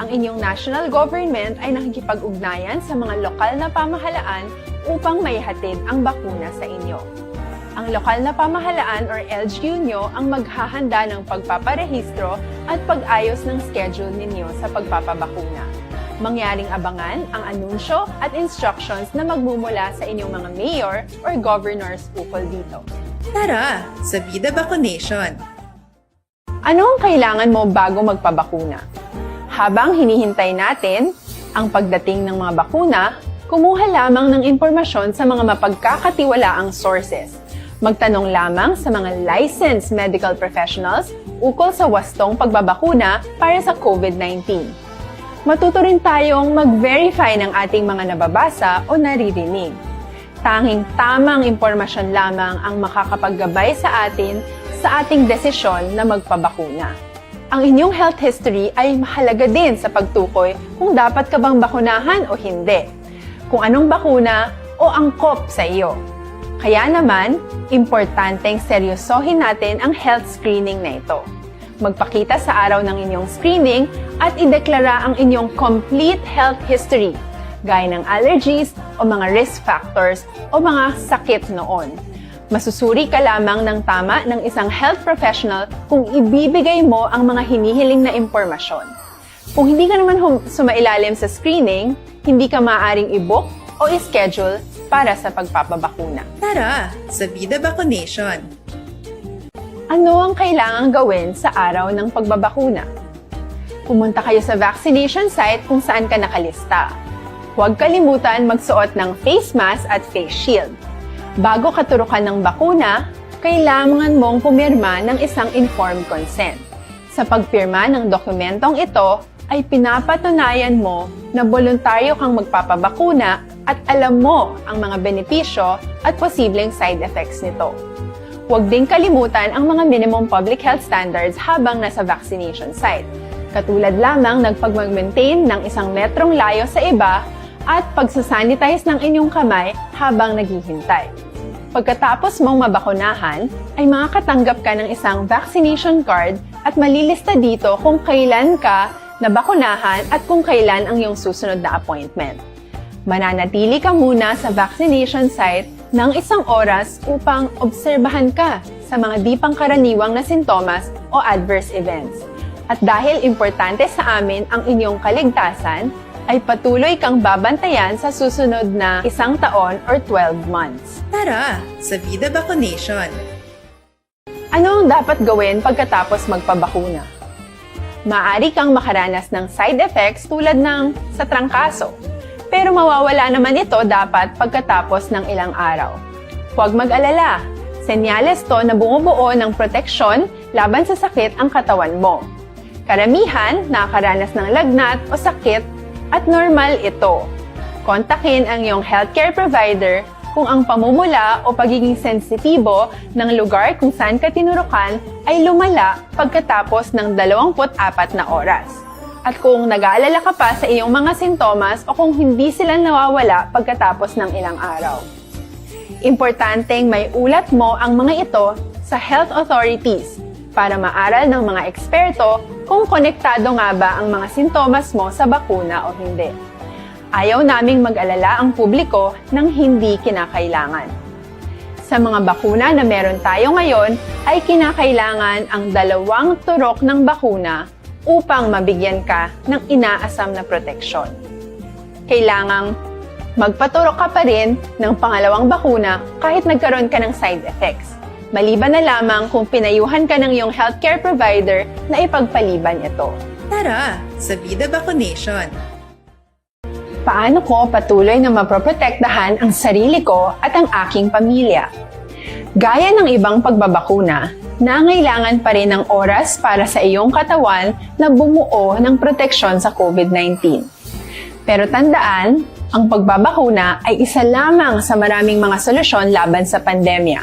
Ang inyong national government ay nakikipag-ugnayan sa mga lokal na pamahalaan upang maihatid ang bakuna sa inyo. Ang lokal na pamahalaan or L G U nyo ang maghahanda ng pagpaparehistro at pag-ayos ng schedule ninyo sa pagpapabakuna. Mangyaring abangan ang anunsyo at instructions na magmumula sa inyong mga mayor or governors ukol dito. Tara, sa Bida Vaccination! Ano ang kailangan mo bago magpabakuna? Habang hinihintay natin ang pagdating ng mga bakuna, kumuha lamang ng impormasyon sa mga mapagkakatiwalaang sources. Magtanong lamang sa mga licensed medical professionals ukol sa wastong pagbabakuna para sa COVID nineteen. Matuto rin tayong mag-verify ng ating mga nababasa o naririnig. Tanging tamang impormasyon lamang ang makakapaggabay sa atin sa ating desisyon na magpabakuna. Ang inyong health history ay mahalaga din sa pagtukoy kung dapat ka bang bakunahan o hindi, kung anong bakuna o angkop sa iyo. Kaya naman, importanteng seryosohin natin ang health screening na ito. Magpakita sa araw ng inyong screening at ideklara ang inyong complete health history, gaya ng allergies o mga risk factors o mga sakit noon. Masusuri ka lamang ng tama ng isang health professional kung ibibigay mo ang mga hinihiling na impormasyon. Kung hindi ka naman hum- sumailalim sa screening, hindi ka maaaring i-book o i-schedule para sa pagpapabakuna. Tara, sa Bida Vaccination! Ano ang kailangang gawin sa araw ng pagbabakuna? Pumunta kayo sa vaccination site kung saan ka nakalista. Huwag kalimutan magsuot ng face mask at face shield. Bago ka turukan ng bakuna, kailangan mong pumirma ng isang informed consent. Sa pagpirma ng dokumentong ito ay pinapatunayan mo na boluntaryo kang magpapabakuna at alam mo ang mga benepisyo at posibleng side effects nito. Huwag ding kalimutan ang mga minimum public health standards habang nasa vaccination site, katulad lamang ng pagmag-maintain ng isang metrong layo sa iba at pagsasanitize ng inyong kamay habang naghihintay. Pagkatapos mong mabakunahan, ay makakatanggap ka ng isang vaccination card at malilista dito kung kailan ka nabakunahan at kung kailan ang iyong susunod na appointment. Mananatili ka muna sa vaccination site ng isang oras upang obserbahan ka sa mga di pangkaraniwang na sintomas o adverse events. At dahil importante sa amin ang inyong kaligtasan, ay patuloy kang babantayan sa susunod na isang taon or twelve months. Tara sa Vida Vaccination! Ano ang dapat gawin pagkatapos magpabakuna? Maaari kang makaranas ng side effects tulad ng sa trangkaso, pero mawawala naman ito dapat pagkatapos ng ilang araw. Huwag mag-alala, senyales to na bumubuo ng proteksyon laban sa sakit ang katawan mo. Karamihan nakakaranas ng lagnat o sakit at normal ito. Kontakin ang iyong healthcare provider kung ang pamumula o pagiging sensitibo ng lugar kung saan ka tinurukan ay lumala pagkatapos ng dalawampu't apat na oras, at kung nag-aalala ka pa sa iyong mga sintomas o kung hindi sila nawawala pagkatapos ng ilang araw. Importanteng may ulat mo ang mga ito sa health authorities para maaral ng mga eksperto kung konektado nga ba ang mga sintomas mo sa bakuna o hindi. Ayaw naming mag-alala ang publiko ng hindi kinakailangan. Sa mga bakuna na meron tayo ngayon, ay kinakailangan ang dalawang turok ng bakuna upang mabigyan ka ng inaasam na proteksyon. Kailangang magpaturok ka pa rin ng pangalawang bakuna kahit nagkaroon ka ng side effects, maliban na lamang kung pinayuhan ka ng iyong healthcare provider na ipagpaliban ito. Tara sa Vida Vaccination! Paano ko patuloy na mapoprotektahan ang sarili ko at ang aking pamilya? Gaya ng ibang pagbabakuna, nangailangan pa rin ng oras para sa iyong katawan na bumuo ng proteksyon sa COVID nineteen. Pero tandaan, ang pagbabakuna ay isa lamang sa maraming mga solusyon laban sa pandemya.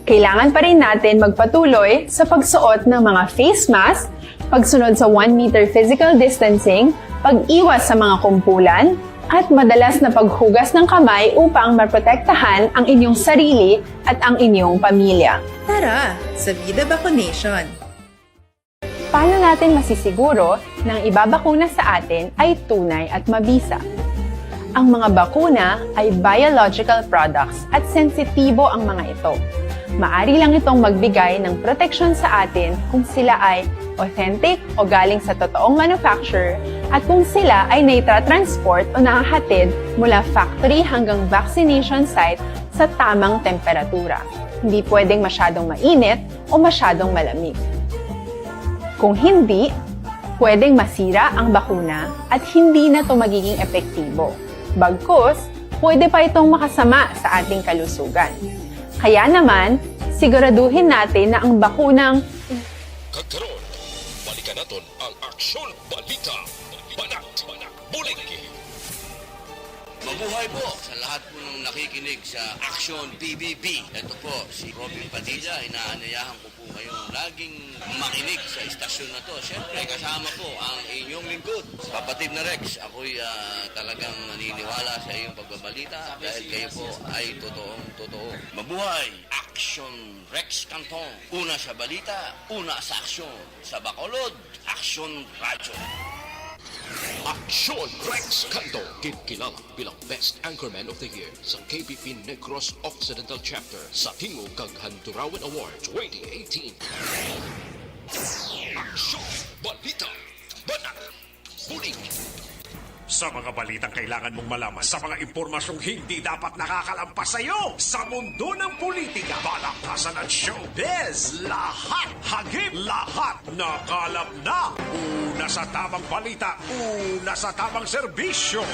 Kailangan pa rin natin magpatuloy sa pagsuot ng mga face mask, pagsunod sa one meter physical distancing, pag-iwas sa mga kumpulan, at madalas na paghugas ng kamay upang maprotektahan ang inyong sarili at ang inyong pamilya. Tara sa Vida Vaccination! Paano natin masisiguro na ang ibabakuna sa atin ay tunay at mabisa? Ang mga bakuna ay biological products at sensitibo ang mga ito. Maari lang itong magbigay ng proteksyon sa atin kung sila ay authentic o galing sa totoong manufacturer at kung sila ay naitratransport o nahahatid mula factory hanggang vaccination site sa tamang temperatura. Hindi pwedeng masyadong mainit o masyadong malamig. Kung hindi, pwedeng masira ang bakuna at hindi na ito magiging epektibo. Bagkus, pwede pa itong makasama sa ating kalusugan. Kaya naman, siguraduhin natin na ang bakunang Kag karon, balikan naton ang Aksyon Balita. Banat, bulig. Mabuhay po sa lahat po ng nakikinig sa Aksyon P B B. Ito po si Robin Padilla. Inaanyayahan ko po kayong laging makinig sa istasyon na to. Siyempre, kasama po ang inyong lingkod, Kapatid na Rex. Ako'y, ah, talagang naniniwala sa iyong pagbabalita dahil kayo po ay totoong totoo. Mabuhay! Aksyon Rex Cantong. Una sa balita, una sa aksyon. Sa Bacolod, Aksyon Radyo. Aksyon Rex Cantong, ginkilala bilang Best Anchorman of the Year sa K P P Negros Occidental Chapter sa Tingog kag Handurawan Award twenty eighteen. Aksyon Balita. Banat. Bulig. Sa mga balitang kailangan mong malaman, sa mga impormasyong hindi dapat nakakalampas sa iyo, sa mundo ng politika, balaktasan at showbiz, lahat, hagip, lahat, nakalap na. Una sa tamang balita, una sa tamang serbisyo.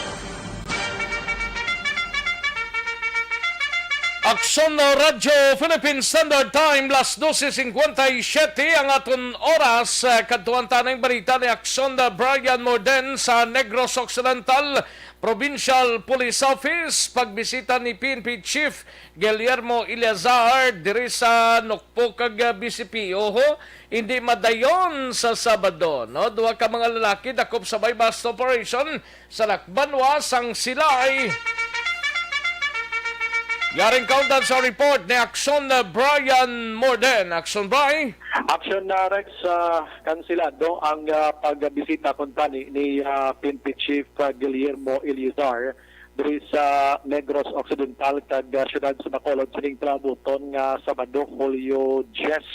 Aksyon na Radyo Philippine Standard Time, las dose cincuenta y siete ang aton oras. Eh, kadtuan ta ning balita ni Aksyon na Brian Morden sa Negros Occidental Provincial Police Office. Pagbisita ni P N P Chief Guillermo Eleazar diri sa Nokpo kag, ah, B C P. Oho, hindi madayon sa Sabado, no? Duha ka mga lalaki dakop sa buy-bust operation sa Lakbanwa sang Silay. Yaring kaundan sa report ni Aksyon, uh, Brian Morden. Aksyon, Bri. Aksyon na, Rex, uh, kansilado ang, uh, pagbisita kuntani ni, uh, P N P Chief, uh, Guillermo Eleazar diri sa Negros Occidental kag, uh, siyudad sa Bacolod sining palabuton nga Sabado, Hulyo diyes.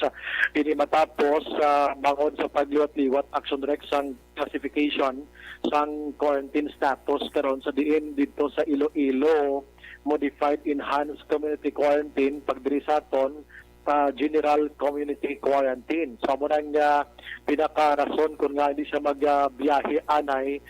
Ini matapos, uh, bangod sa pagliwat-liwat, Aksyon, Rex, ang classification sang quarantine status karon sa diin didto sa Iloilo, modified enhanced community quarantine, pag diri sa aton pa general community quarantine. So, amo nang, ah, pinakarason kung nga hindi siya magbiyahe anay.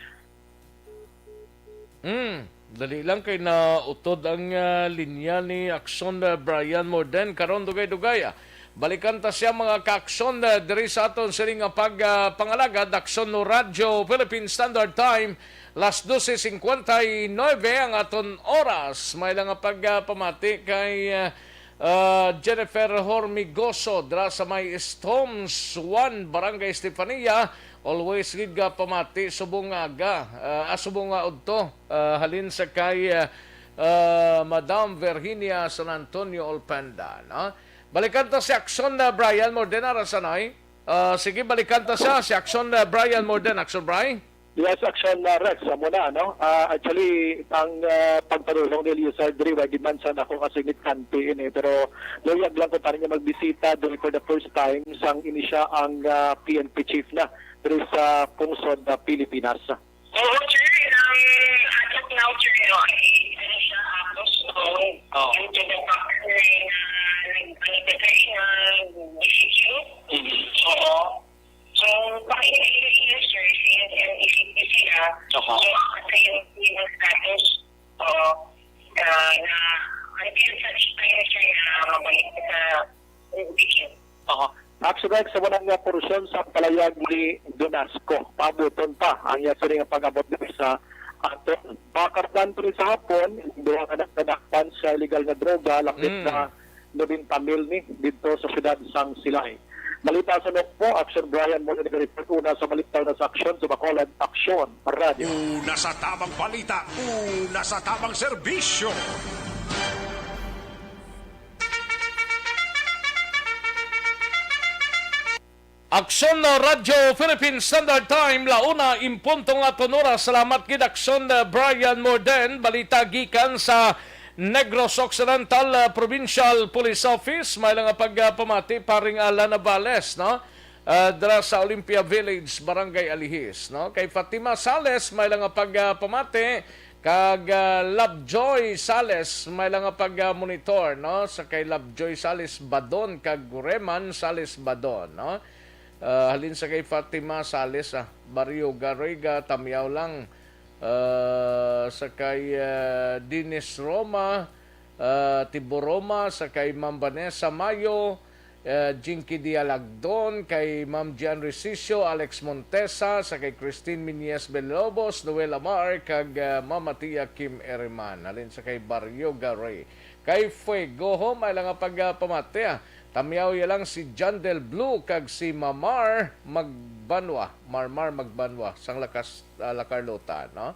Hmm, dali lang kay nautod ang, ah, linya ni Aksyon, ah, Brian Morden. Karon, dugay-dugay, ah. Balikan ta siya, mga ka-Aksyon, ah, diri sa aton sini nga pag, ah, pangalagad, Aksyon no Radyo Philippine Standard Time, las dose cincuenta y nueve ang aton oras. May lang nga pag, ah, pamati kay, ah, ah, Jennifer Hormigoso dira sa may Stones one, Barangay Estefania. Always gid ka pamati subong nga aga, ah, ah, subong nga udto, ah, halin sa kay, ah, ah, Madam Virginia San Antonio Olpenda, no? Balikan ta si Aksyon na Brian Morden, ara sa nay. Ah, sige, balikan ta siya, si Aksyon, ah, Brian Morden. Aksyon, Bri? Yes, Aksyon, ah, Rex, amo na, no? Ah, actually, ang, ah, pagpadulong ni Eliezer diri, wa gid man sa nako kasi nitkanti ini, pero luyag lang ko pa rin nga magbisita diri for the first time sang ini siya ang, ah, P N P chief na diri sa pungsod na Pilipinas. Oo, sir. Um, as of now, sir, no, eh, ano siya, ah, postponed Oo. due to the fact na, ah, nag-, ano ka, sir, na B C Q. Mhm. Oo. So, pakinggan niyo, sir, since M E C P sila. Aha. So, ang sa yung, yung status, oo, ah, na until such time, sir, na mabalik sa B C Q. Aha. Actually, sa wala nga porsyon sa palayag ni Donasco, paabuton pa ang iya sini nga pag-abot diri sa aton. Pakapdan ko ni sa hapon, duha ka nadakpan sa illegal nga droga, lapit Mm. na nobenta mil ni dito sa siyudad sang Silay. Balita sa Nokpo, Action Brian mo na report una sa balita na sa Aksyon, sa Bacolod, Aksyon, Radyo. Una sa tamang balita, una sa tamang serbisyo. Aksyon na Radyo Philippine Standard Time, la una en punto nga aton oras. Salamat gid, Aksyon, uh, Brian Morden. Balita gikan sa Negros Occidental, uh, Provincial Police Office. May lang nga pagpamati, paring Alan Navales, no? Uh, dira sa Olympia Village, Barangay Alihis, no? Kay Fatima Sales, may lang nga pagpamati. Kag, ah, Lovejoy Sales, may lang nga pag-monitor, no? Sa kay Lovejoy Sales Badon kag Reman Sales Badon, no? Ah, halin sa kay Fatima Sales, ah, Barrio Garriga, Tamyaw lang. Ah, sa kay, ah, Dennis Roma, ah, Tibo Roma, sa kay Ma'am Vanessa Mayo, eh, Jinky Dialagdon, kay Ma'am Gian Resicio, Alex Montesa, sa kay Christine Miñez Villalobos, Noel Amar, kag, eh, Mama Tia Kim Eriman. Halin sa kay Barrio Garay. Kay Fuego, ho, may lang nga pagpamati, ah. Tamyaw ya lang si John Del Blue kag si Mamar Magbanwa. Marmar Magbanwa, sang lakas, ah, La Carlota, no?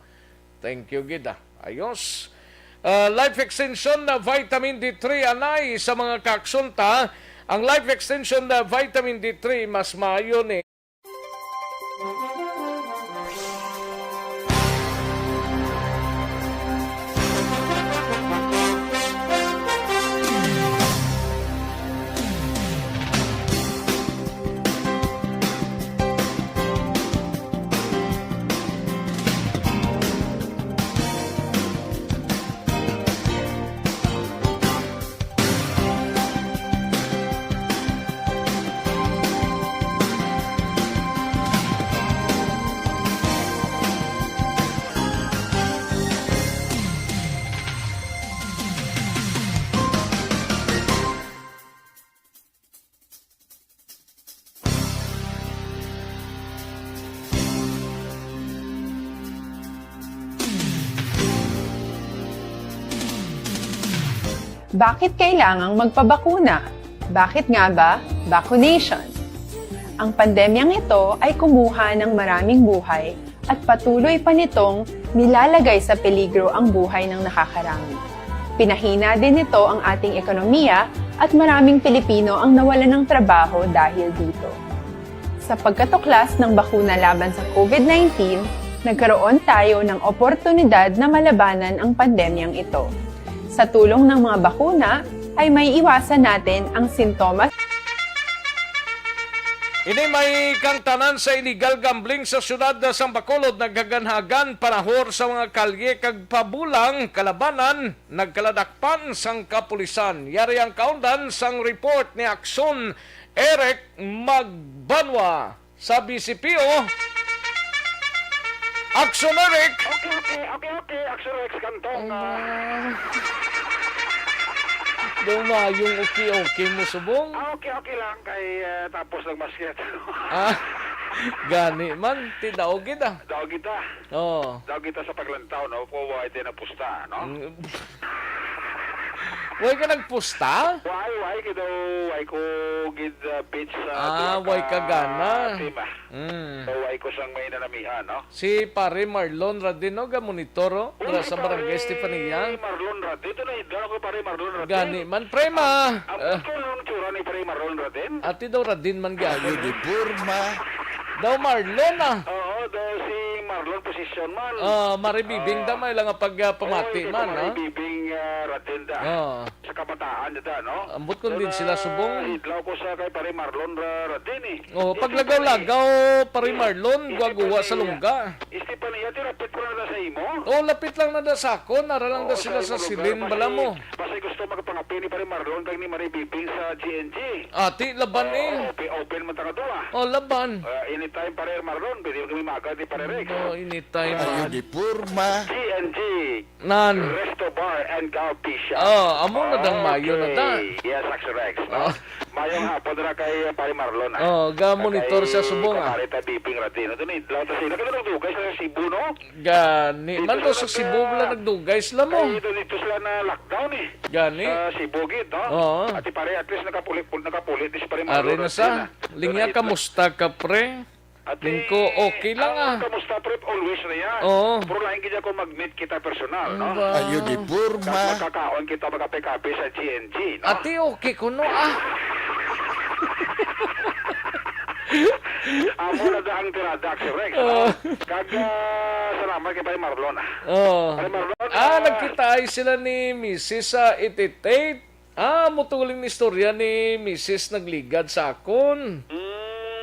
Thank you gid, ah. Ayos. Ah, Life Extension na Vitamin D three anay sa mga kaksunta. Ang Life Extension na Vitamin D three mas maayo ni Bakit kailangang magpabakuna? Bakit nga ba vaccination? Ang pandemyang ito ay kumuha ng maraming buhay at patuloy pa nitong nilalagay sa peligro ang buhay ng nakakarami. Pinahina din nito ang ating ekonomiya at maraming Pilipino ang nawalan ng trabaho dahil dito. Sa pagkatuklas ng bakuna laban sa COVID nineteen, nagkaroon tayo ng oportunidad na malabanan ang pandemyang ito. Sa tulong ng mga bakuna, ay maiiwasan natin ang sintomas. Ini may kang tanan sa illegal gambling sa siyudad sang Bacolod, naghaganhagan, panahor sa mga kalye kag pabulang kalabanan, nagkaladakpan sang kapulisan. Yari ang kaundan sang report ni Akson Eric Magbanwa sa B C P O. Akson Eric! Okay, okay, okay, okay. Action Rex Kantong. Ang ah, mga daw mayong okay-okay mo subong. ah, okay, okay lang kay ah, tapos ng basket. Ah, gani man, ti daog gid ah. Daw kita. Oh. Daw kita sa paglantaw, no? Kung wala tayo napusta, no? Mm. Way ka nagpusta? Why, why? Kaya daw, why ko gid uh, bitch sa Ah, duha way ka gana. Team, ah. Mm. So, why ko sang may nanamihan, no? Si Pare Marlon Radin, no, ga-monitor, oh, Uy, mura si sa Barangay Pare Estefania. Marlon Radin. Ito na, hidla ko Pare Marlon Radin. Gani man, pre, ma. Ang Ah, ko nung tsura ni Pare Marlon Radin? ati daw Radin man gani. Ayo di porma. Daw Marlon, ah. Oo, daw si Marlon Posisyon man. Ah, maribibing da may lang pag ah, pamati Oy, man, kay ah. Maribibing uh, Radin da. Ah. Sa kabataan da, no? Ambot kung din Doon, sila ah, subong. Hidlaw ko sa kay Pare Marlon Ra- Radin, eh. Oh, paglagaw-lagaw, Pare Marlon, guwa-guwa sa lungga. Estefania, ti rapit pa na sa imo? Oh, lapit lang na da sa akon, ara lang da Oo, sila sa sa imo silin, lugar. bala Basi- mo. Basi gusto magpangapi ni Pare Marlon kag ni Maribibing sa G N G. Ati, laban eh. Open, open man ta kadto, ah. Oh, laban. Ah, anytime, Pare Marlon, pwede kami maagad ni Pare Rex. Oh, anytime. Ayo Ah. di porma. G N G, Nan. Resto Bar and Coffee Shop. Oh, amo na dang mayo na ta. Okay. Yes, Action Rex, no? Oh. Mayong hapon na kay Pare Marlon, ah. Oh, ga-monitor siya subong, ah. Pare ta Bibing Radin. Ito ni, lahat sa sila. Kaya nagdugay sa Cebu, no? Gani. Dito Man to sa sa Cebu bala nagdugay sila mo. Kaya dito, dito sila na lockdown, eh. Gani. Sa Cebu, gid, no? Oo. Ati pare, at least nakapuli, nakapuli, di si Pare Are Marlon na sa. Radin, ah. Lingya, Pero kamusta ka, pre? Ati, Lingko, okay lang, ang ah. Kamusta, pre? Always na yan. Oo. Pero lain gid ako mag-meet kita personal, no? Ba? Ayo di Kag porma. makakaon kita magkape-kape sa G N G, no? Ati, okay kuno, ah. Amo na da ang tirada, Action Rex, no? Oh. Kag ah, salamat kay Pare Marlon, ah. Oh. Pare Marlon, Ah, ah, nagkitaay sila ni Misis sa eight eight eight. Ah, mutuling istorya ni Misis nagligad sa akon. Mm.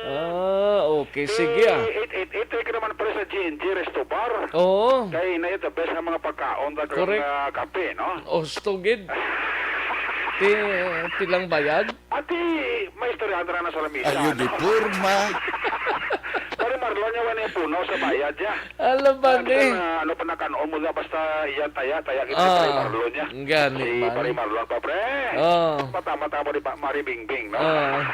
Ah, okay. Sige, ah. Eight eight eight, ka naman pala sa G N G Resto Bar. Oo. Kay na the best ang mga pagkaon, kag Correct. ah, kape, no? Osto gid. Ti, ti lang bayad? Ati, may istorya na sa lamisa, Ayo di no? porma. Pare Marlon niya, wala yung puno sa bayad niya. Alam ba Hindi ni? na, ano pa nakanon mo na, basta iya taya, taya kita Ah, Pare Marlon niya. gani Si man. Pare Marlon pa, pre. Oh. Patama-tama ni Pa- Mari Bingbing, no? Ah.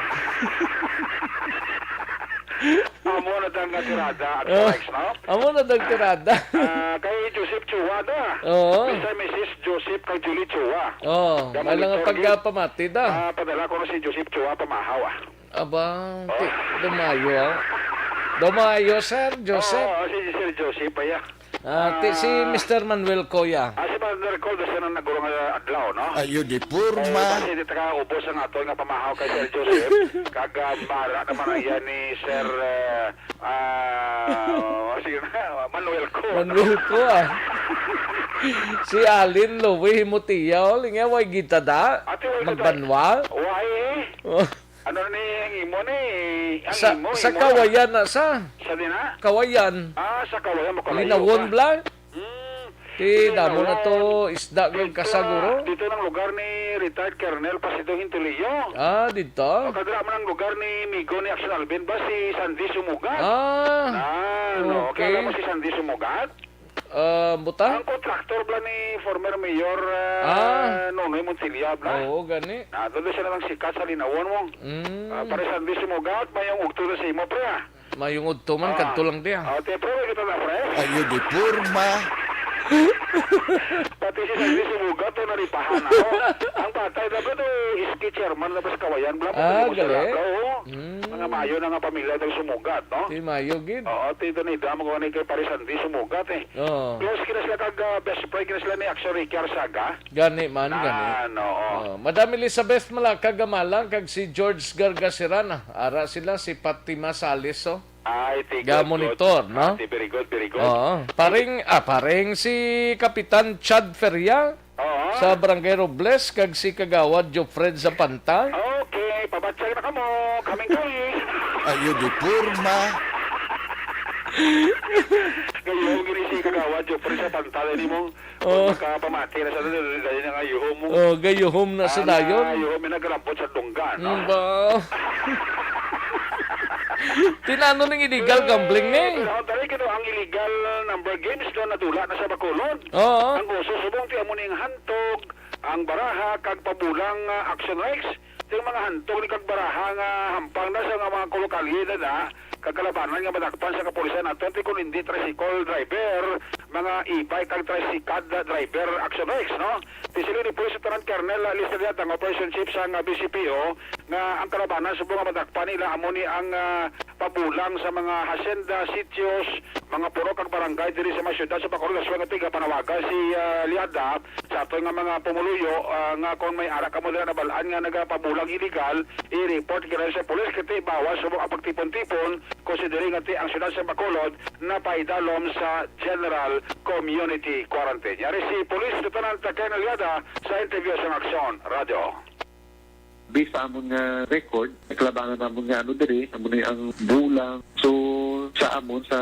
Amo na dang tirada at Ah. Rex, no? Amo na dang tirada. Ah, kay Joseph Chua da. Oo. Mister Missus Joseph kay Julie Chua. Oh, may lang ang pagpamati da. Ah, padala ko na si Joseph Chua pamahaw, ah. Aba, ti, dumayo, ah. Dumayo, Sir Joseph. Oo, si Sir Joseph, ay, ah. Ah, ti, si Ah. Mister Manuel Coya. Ah, si Manuel Coya, siya nang nagurong ah, adlaw, no? Ayo di Eh, porma. basi di taka ubos ang ato nga pamahaw kay Sir Joseph. Kag ah, mara naman ang yan ni Sir ah, ah, sige na, Manuel Coya. Manuel Coya. Si Alin Louie Himotia, oh, lingya, way gita da? Ate, way gita. Magbanwa? Why? Oh. Ano ni ang imo ni? Ang Sa, imo, sa imo. Kawayan na sa. Sa dina? Kawayan. Ah, sa Kawayan, makalayo Linawon ka. Bla. Hmm. Ti, damo na to, isda kag kasaguro. Dito ng lugar ni retired Colonel Placido Hintulio. Ah, dito? O, kadra man ang lugar ni Migo ni Action Alvin ba, si Sandy Sumugat? Ah, Ah, no. okay. Kilala mo si Sandy Sumugat? Ah, buta? Ang contractor bla ni former mayor Ah. ah, Nonoy Montilla bla. Oo, gani. Ah, doon siya lang sikat sa Linawon mo. Mm. Ah, pare Sandy Sumugat, mayong udto na sa imo, pre, ah. Mayong udto man, Ah. kadto lang diya. Ah, te, pre, kita na, pre. Ayo di porma. Pati si Sandy sumugat, oh, naripahan ako. Ang bata, dapat, oh, S K chairman na ba sa Kawayan, bla, Ah, pati mo sa gali. Langaw, oh. Mm. Mga maayo na nga pamilya daw sumugat, no? Ti maayo gid. Oo, ti Donida, mo ni kay Pare Sandy sumugat, eh. Oo. Close kina sila kag, ah, best friend kina sila ni Action Ricky Arsaga. Gani man, gani. Ah, no. Oh, Madam Elizabeth Malacca Gamalang kag si George Gargaserana. Ara sila, si Fatima Sales, oh. Ay, ti Ga good, monitor, good. No? Ah, ti very good, very good. Oo. Paring, ah, paring si Kapitan Chad Feria Oo. sa Barangay Robles kag si Kagawad Jofred Zapanta. Okay, pabatyag na kamo. Kaming kami. Ayo di porma. Ngayon, gini si Kagawad Jofred Zapanta, dali mo. Oh. Makapamati na sa dali, dali na nga yuhom mo. Oh, gayuhom na sa Ah, dayon. Nga yuhom, may nagalambot sa dunggan, no? Mm, ba? Tinano ning illegal gambling ni? Eh, pero ang dali kito, ang illegal number games, no, nadula na sa Bacolod. Oo. Ang uso, subong ti amo ning hantog, ang baraha, kag pabulang, ah, action rights. Ti mga hantog ni kag baraha nga hampang na sa nga mga kolokalye na na, kag kalabanan nga madakpan sa kapulisan aton, ti kun hindi tricycle driver, mga e-bike kag tricycad driver action rights, no? Ti siling ni Police Lieutenant Colonel Lester Yatang, Operation Chief sang, ah, B C P O, nga ang kalabanan subong nga madakpan nila amo ni ang, ah, pabulang sa mga hacienda, sitios, mga purok kag barangay diri sa mga syudad sa Bacolod, aswang nga tigapanawagan si, ah, Liada sa aton nga mga pumuluyo, ah, nga kung may ara kamo dira nabal-an nga nagapabulang illegal, i-report kini sa pulis, kay bawal subong ang pagtipon-tipon, considering nga ti ang siyudad sa Bacolod napaidalom sa general community quarantine. Yari si Police Lieutenant Ken Aliada sa interview sa Aksyon Radyo. Based sa amon nga record, nakalabanan namon nga ano diri, amo ni ang bulang. So, sa amon, sa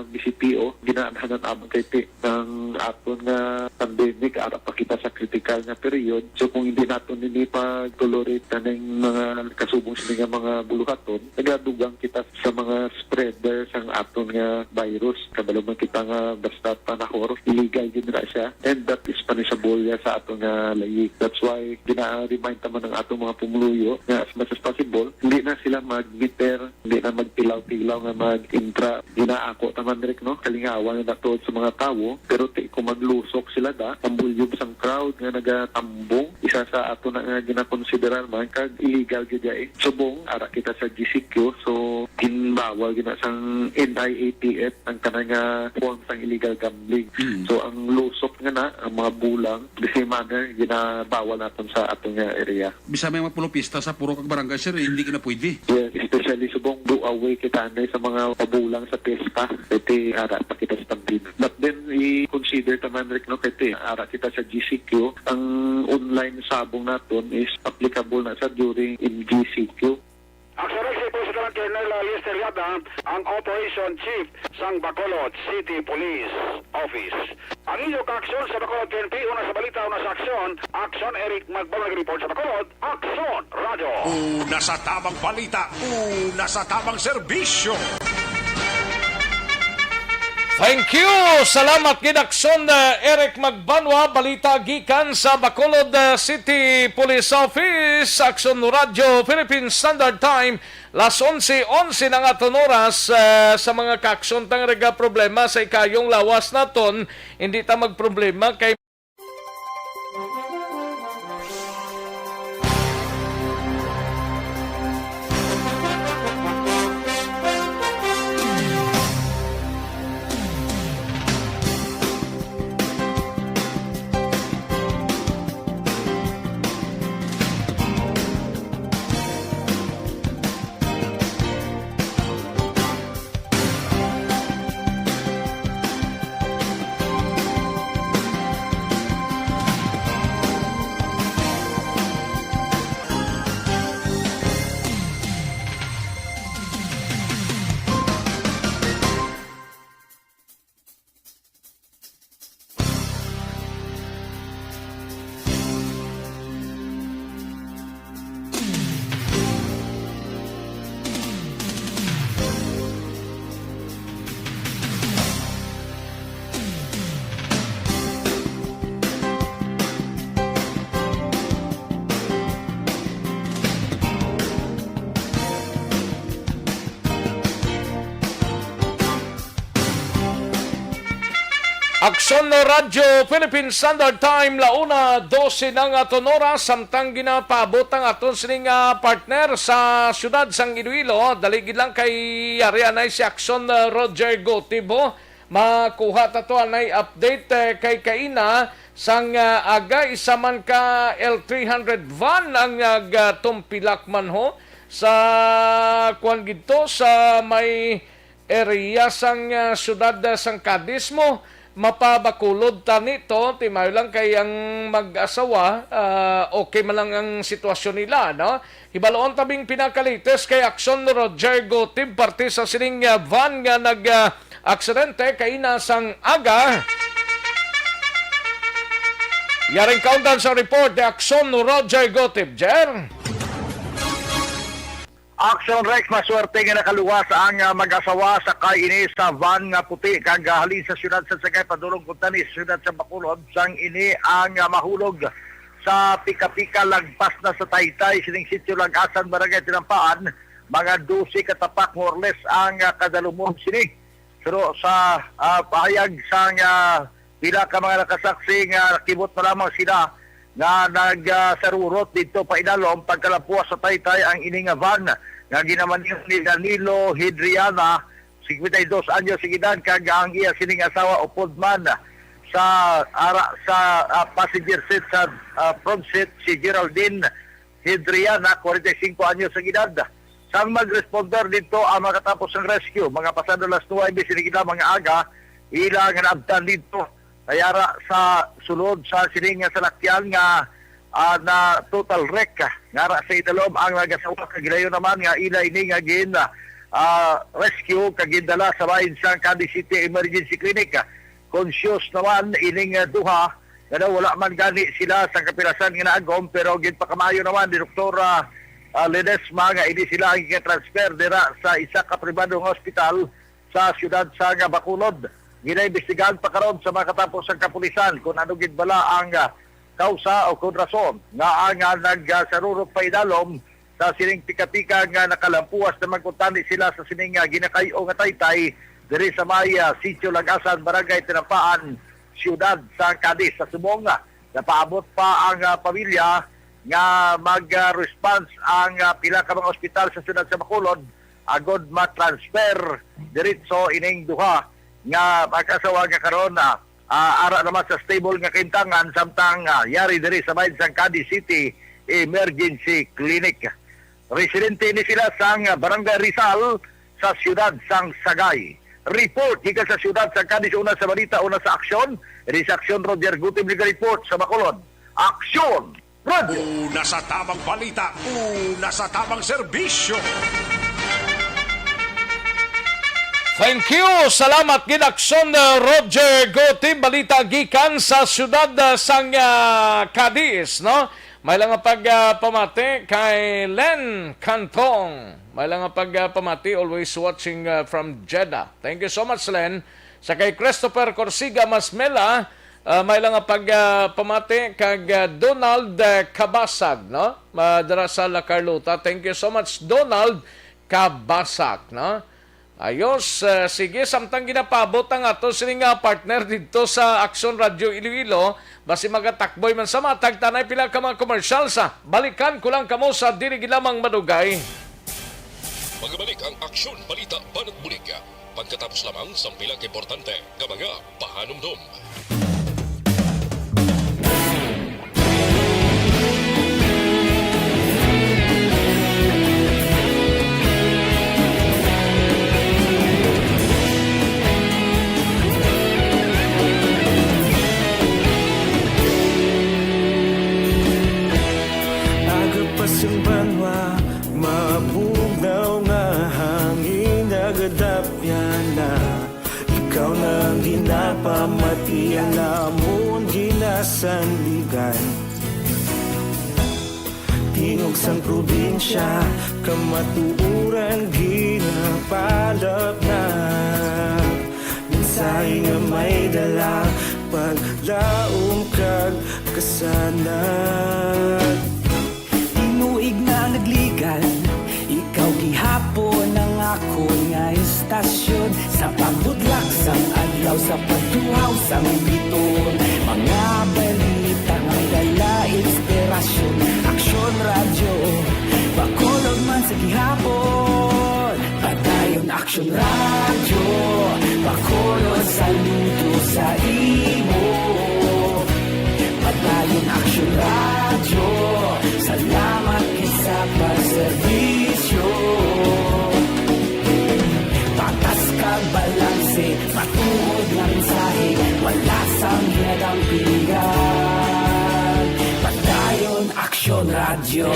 B C P O, ginaanhanan amon kay ti ang aton nga pandemic, ara pa kita sa critical nga period. So, kung hindi naton ini pag-tolerate kaning mga kasubong sini nga mga buluhaton, nagadugang kita sa mga spreader sang aton nga virus. Kabalo man kita nga basta panahor, illegal gid na siya. And that is punishable ya sa aton nga layi. That's why gina-remind naman ang atong mga pumuluyo nga as much as possible, hindi na sila mag-meter, hindi na magtilaw-tilaw nga mag-intra. Ginaako taman, Rick, no? Kalingawan na tuod sa mga tawo, pero ti kung maglusok sila da, ang volume sang crowd nga nagatambong, isa sa ato na nga ginakonsiderar man kag illegal gyud ya, eh. Subong, ara kita sa G C Q, so ginbawal gina sang N I A T F ang tanan nga form sang illegal gambling. Mm. So ang lusok nga na, ang mga bulang, the same manner, ginabawal naton sa ato nga area. Bisan may mga pulopista sa purok kag barangay, sir, hindi ka na pwede. Yes, especially subong do away kita anay sa mga pabulang sa piyesta. Iti ara pa kita sa tambina. But then, i-consider taman, Rick, no, kay ti ara kita sa G C Q, ang online sabong naton is applicable na sa during in G C Q. Aksyon Rights, si Police Lieutenant Colonel Lester Yada, ang Operation Chief sang Bacolod City Police Office. Ang inyo kaaksyon sa Bacolod P N P, una sa balita, una sa aksyon, Aksyon Eric Magbanwa nag-report sa Bacolod, Aksyon Radyo. Una sa tamang balita, una sa tamang serbisyo. Thank you! Salamat gid, Aksyon, uh, Eric Magbanwa. Balita gikan sa Bacolod, uh, City Police Office, Aksyon Radyo, Philippine Standard Time, las onse onse na nga aton oras, uh, sa mga kaaksyon tang rega problema sa ikayong lawas naton, hindi ta magproblema kay Aksyon no Radyo Philippine Standard Time, la una dose na nga aton oras, samtang ginapaabot ang aton sining, ah, partner sa siyudad sang Iloilo. Dali gid lang kay yari anay si Aksyon, ah, Roger Gotibo. Makuha ta to anay update, eh, kay kaina sang, ah, aga, isa man ka L three hundred van ang nagatumpilak man ho sa kuan gidto sa may area sang, ah, siyudad, ah, sang Cadiz mo, mapabakulod ta nito, timayo lang kay ang mag-asawa, ah, okay man lang ang sitwasyon nila, no? Hibaluon tabing pinakalites kay Aksyon Roger Gotib, parte sa sining, ah, van nga nag, ah, aksidente kaina sang aga. Yaring kaundan sa report ni Aksyon Roger Gotib, Jer. Action Rex, maswerte nga nakaluwas ang, ah, mag-asawa sakay ini sa van nga puti kag, ah, halin sa siyudad sa Sagay padulong kuntani sa siyudad sa Bacolod, sang ini ang, ah, mahulog sa pika-pika lagpas na sa Taytay sining Sitio Lagasan, Barangay Tinampaan, mga dose ka tapak more or less ang, ah, kadalumon sini. Pero sa, ah, pahayag sang, ah, pila ka mga nakasaksi nga nakibot na lamang sila nga nagsarurot didto pa idalom pagkalapuas sa Taytay ang ini nga van nga ginamaneho ni Danilo Hidriana, singkwenta y dos anyos ang edad, kag ang iya sining asawa upod man sa ara sa, ah, passenger seat sa, ah, front seat si Geraldine Hidriana, kwarenta y singko anyos ang edad. Sang mag-responder didto ang makatapos sang rescue, mga pasado alas nuwebe sining lamang nga aga, ila nga naabtan didto, kay ara sa sulod sa sining nga salakyan nga, ah, na total wreck, nga ara sa idalom ang nagasawa, kag gilayon naman nga ila ini nga gin, ah, rescue kag gindala sa bahin sang Cadiz City Emergency Clinic. Conscious naman ining, ah, duha, nga daw wala man gani sila sa kapilasan nga naagom, pero ginpakamaayo naman ni Doktora, ah, Ledesma nga ini sila ang gina-transfer dira sa isa ka pribado nga ospital sa siyudad sa nga Bacolod. Ginaimbestigahan pa karon sa makatapos ang kapulisan kung ano gid bala ang, ah, kausa o kung rason nga ang, ah, nagsarurot pa idalom sa sining pika-pika nga nakalampuas na magkuntani sila sa sining, ah, ginakay-o nga taytay diri sa may, ah, Sitio Lagasan, Barangay Tinampaan, Siyudad sa Cadiz. Sa subong, ah, napaabot pa ang, ah, pamilya nga mag, ah, response ang, ah, pila ka mga ospital sa siyudad sa Bacolod agod ma-transfer diretso ining duha nga mag-asawa nga karon, ah, ah, ara naman sa stable nga kaimtangan, samtang, ah, yari diri sa bahin sang Cadiz City Emergency Clinic. Residente ni sila sang Barangay Rizal sa siyudad sang Sagay. Report gikan sa siyudad sang Cadiz, una sa balita, una sa aksyon. Ini si Aksyon Roger Gutib nag-report sa Bacolod. Aksyon! Radyo. Una sa tamang balita, una sa tamang serbisyo. Thank you. Salamat gid, Aksyon, uh, Roger Gotib. Balita gikan sa siyudad, uh, sang, uh, Cadiz, no? May lang nga pag, uh, pamati kay Len Cantong. May lang nga pag, uh, pamati, always watching, uh, from Jeddah. Thank you so much, Len. Sa kay Christopher Corsiga Masmela, ah, may lang nga pag, ah, pamati kag, ah, Donald, ah, Kabasag, no? Ah, dira sa La Carlota. Thank you so much, Donald Kabasag, no? Ayos, ah, sige, samtang ginapabot ang ato sini nga partner didto sa Aksyon Radyo Iloilo, basi magatakboy man sa matag tanay pila ka mga commercial sa balikan ko lang kamo sa dili gid lamang madugay. Magabalik ang Aksyon Balita Banat Bulig. Pagkatapos lamang sang pila ka importante nga mga pahanumdom. Aga pa sang banwa, mabugnaw nga hangin nagadapyan na. Ikaw na ang ginapamati, ang amon ginasandigan. Tingog sang probinsya, kamatuoran ginapalapnag. Mensahe nga may dala, paglaom kag kasanag. Tinuig na nagligad, ikaw gihapon ang akon nga istasyon. Sa pagbutlak sang adlaw, Sa pagtuhaw sang biton, mga balita nga dala inspirasyon. Aksyon Radyo, Bacolod man sa gihapon. Padayon Aksyon Radyo, Bacolod saludo sa imo. Padayon Aksyon Radyo, salamat gid sa pagserbisyo. Patas kag balanse, matuod nga mensahe, wala sang ginadampigan. Padayon Aksyon Radyo.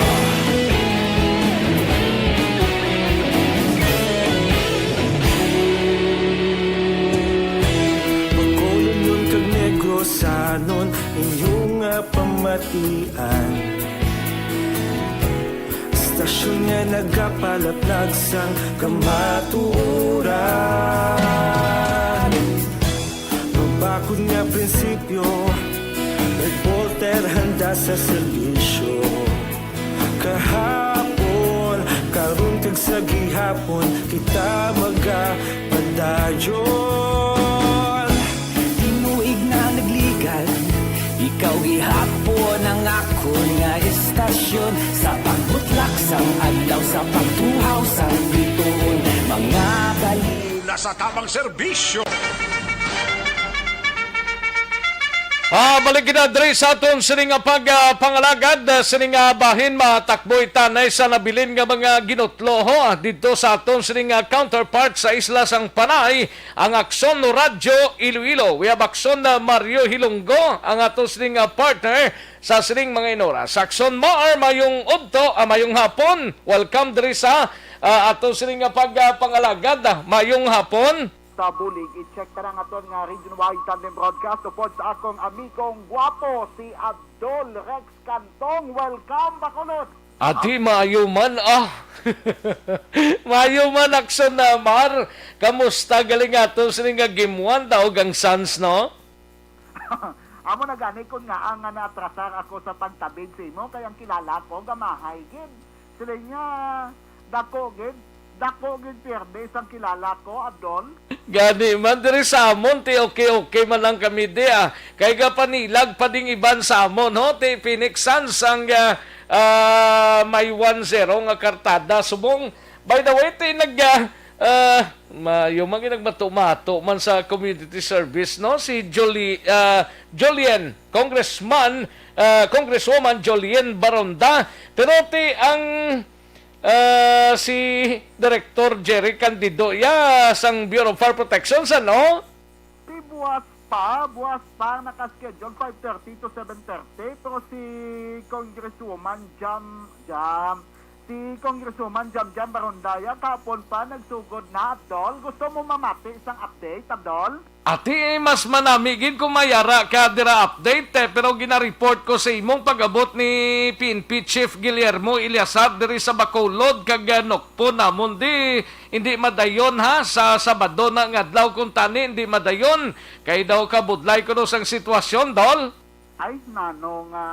Bacolodnon kag Negrosanon, inyo nga pamatian. Istasyon nga nagapalaplag sang kamatuoran. Mabakod nga prinsipyo, reporter handa sa serbisyo. Kahapon, karon kag sa gihapon, kita magapadayon. Tinuig na nagligad, ikaw gihapon ang akon nga istasyon. Sa pagbutlak sang adlaw, sa pagtuhaw sang bituon, mga balita. Nasa tamang serbisyo. Ah, balik kita diri sa aton sini nga pag, ah, pangalagad, ah, sini nga bahin, matakbo itanay sa nabilin nga mga ginutlo, ho, ah, didto sa aton sini nga counterpart sa isla sang Panay, ang Aksyon Radyo Iloilo. We have Aksyon, ah, Mario Hilonggo, ang aton sini nga partner sa sining mga inora. Sa Aksyon Mar, mayong udto, ah, mayong hapon. Welcome diri sa, ah, aton sini nga pag, ah, pangalagad, ah, mayong hapon. Sa bulig, i-check ta na ang aton nga region-wide tandem broadcast upod sa akong amigong gwapo, si Abdul Rex Cantong. Welcome, Bacolod! Ati, maayo man, ah. Maayo man, Aksyon na, Mar. Kamusta galing ato sini nga game one, daog ang Suns, no? Amo na gani kun ngaa nga naatrasar ako sa pagtabig sa imo, kay ang kilala ko gamahay gid. Sila niya, dako gid, dako gid pirme sang kilala ko, Abdol. Gani man, diri sa amon, ti okay-okay man lang kami di, ah. Kay gapanilag pa ding iban sa amon, ho, ti Phoenix Suns ang, ah, ah, may one zero nga kartada. Subong, by the way, ti nag, ah, ah, maayo man gid nagmato-mato man sa community service, no? Si Juli-, ah, Julien, Congressman, ah, Congresswoman Julien Baronda. Pero ti ang, ah, si Director Jerry Candido, ya, sang Bureau of Fire Protection, sa, no? Ti buwas pa, buwas pa, naka-schedule five thirty to seven thirty, pero si Congresswoman Jam, Jam, si Congresswoman Jam Jam Barondaya kahapon pa nagsugod na, Abdol. Gusto mo mamati sang update, Abdol? Ati, eh, mas manami gid kung may ara ka dira update, eh, pero gina-report ko sa imong pag-abot ni P N P Chief Guillermo Eleazar diri sa Bacolod kag, ah, Nocpo namon di, hindi madayon, ha, sa Sabado na nga adlaw kung tani hindi madayon kay daw kabudlay kuno sang sitwasyon, Dol. Ay, nano nga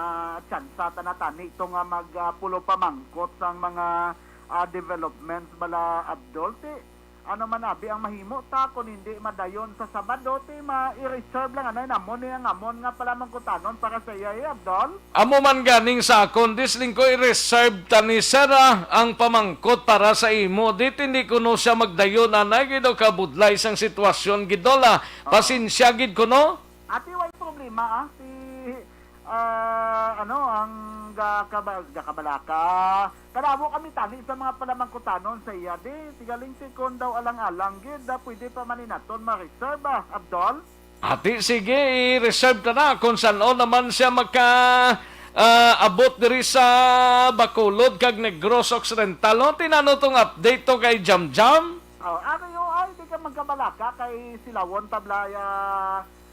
tsansa ta na tani to nga mag, ah, pulo pamangkot sang mga, ah, developments bala, Abdol, ti ano man abi ang mahimo ta kon hindi madayon sa Sabado, ti ma-i-reserve lang anay namon ni ang amon nga palamangkutanon para sa iya, eh, Abdol? Amo man ganing sa akon, di siling ko i-reserve ta ni sir, ah, ang pamangkot para sa imo. Di ti hindi kuno siya magdayon anay gid o kabudlay sang sitwasyon gid, Dol, ah. Pasensya gid kuno. Ati, way problema, ah. Si, ah, ano, ang ga-, kaba-, gakabalaka. Kadamo kami tani sa mga palamangkutanon sa iya, di. Tigaling ti kon daw alang-alang gid, ah, pwede pa man ni naton ma-reserve, ah, Abdol? Ati, sige, i-reserve ta na kung san-o naman siya maka, ah, abot diri sa Bacolod kag Negros Occidental, no? Ti nano tong update to kay Jam Jam? Oh, ano yo, ay, di ka magkabalaka kay silawon tablaya,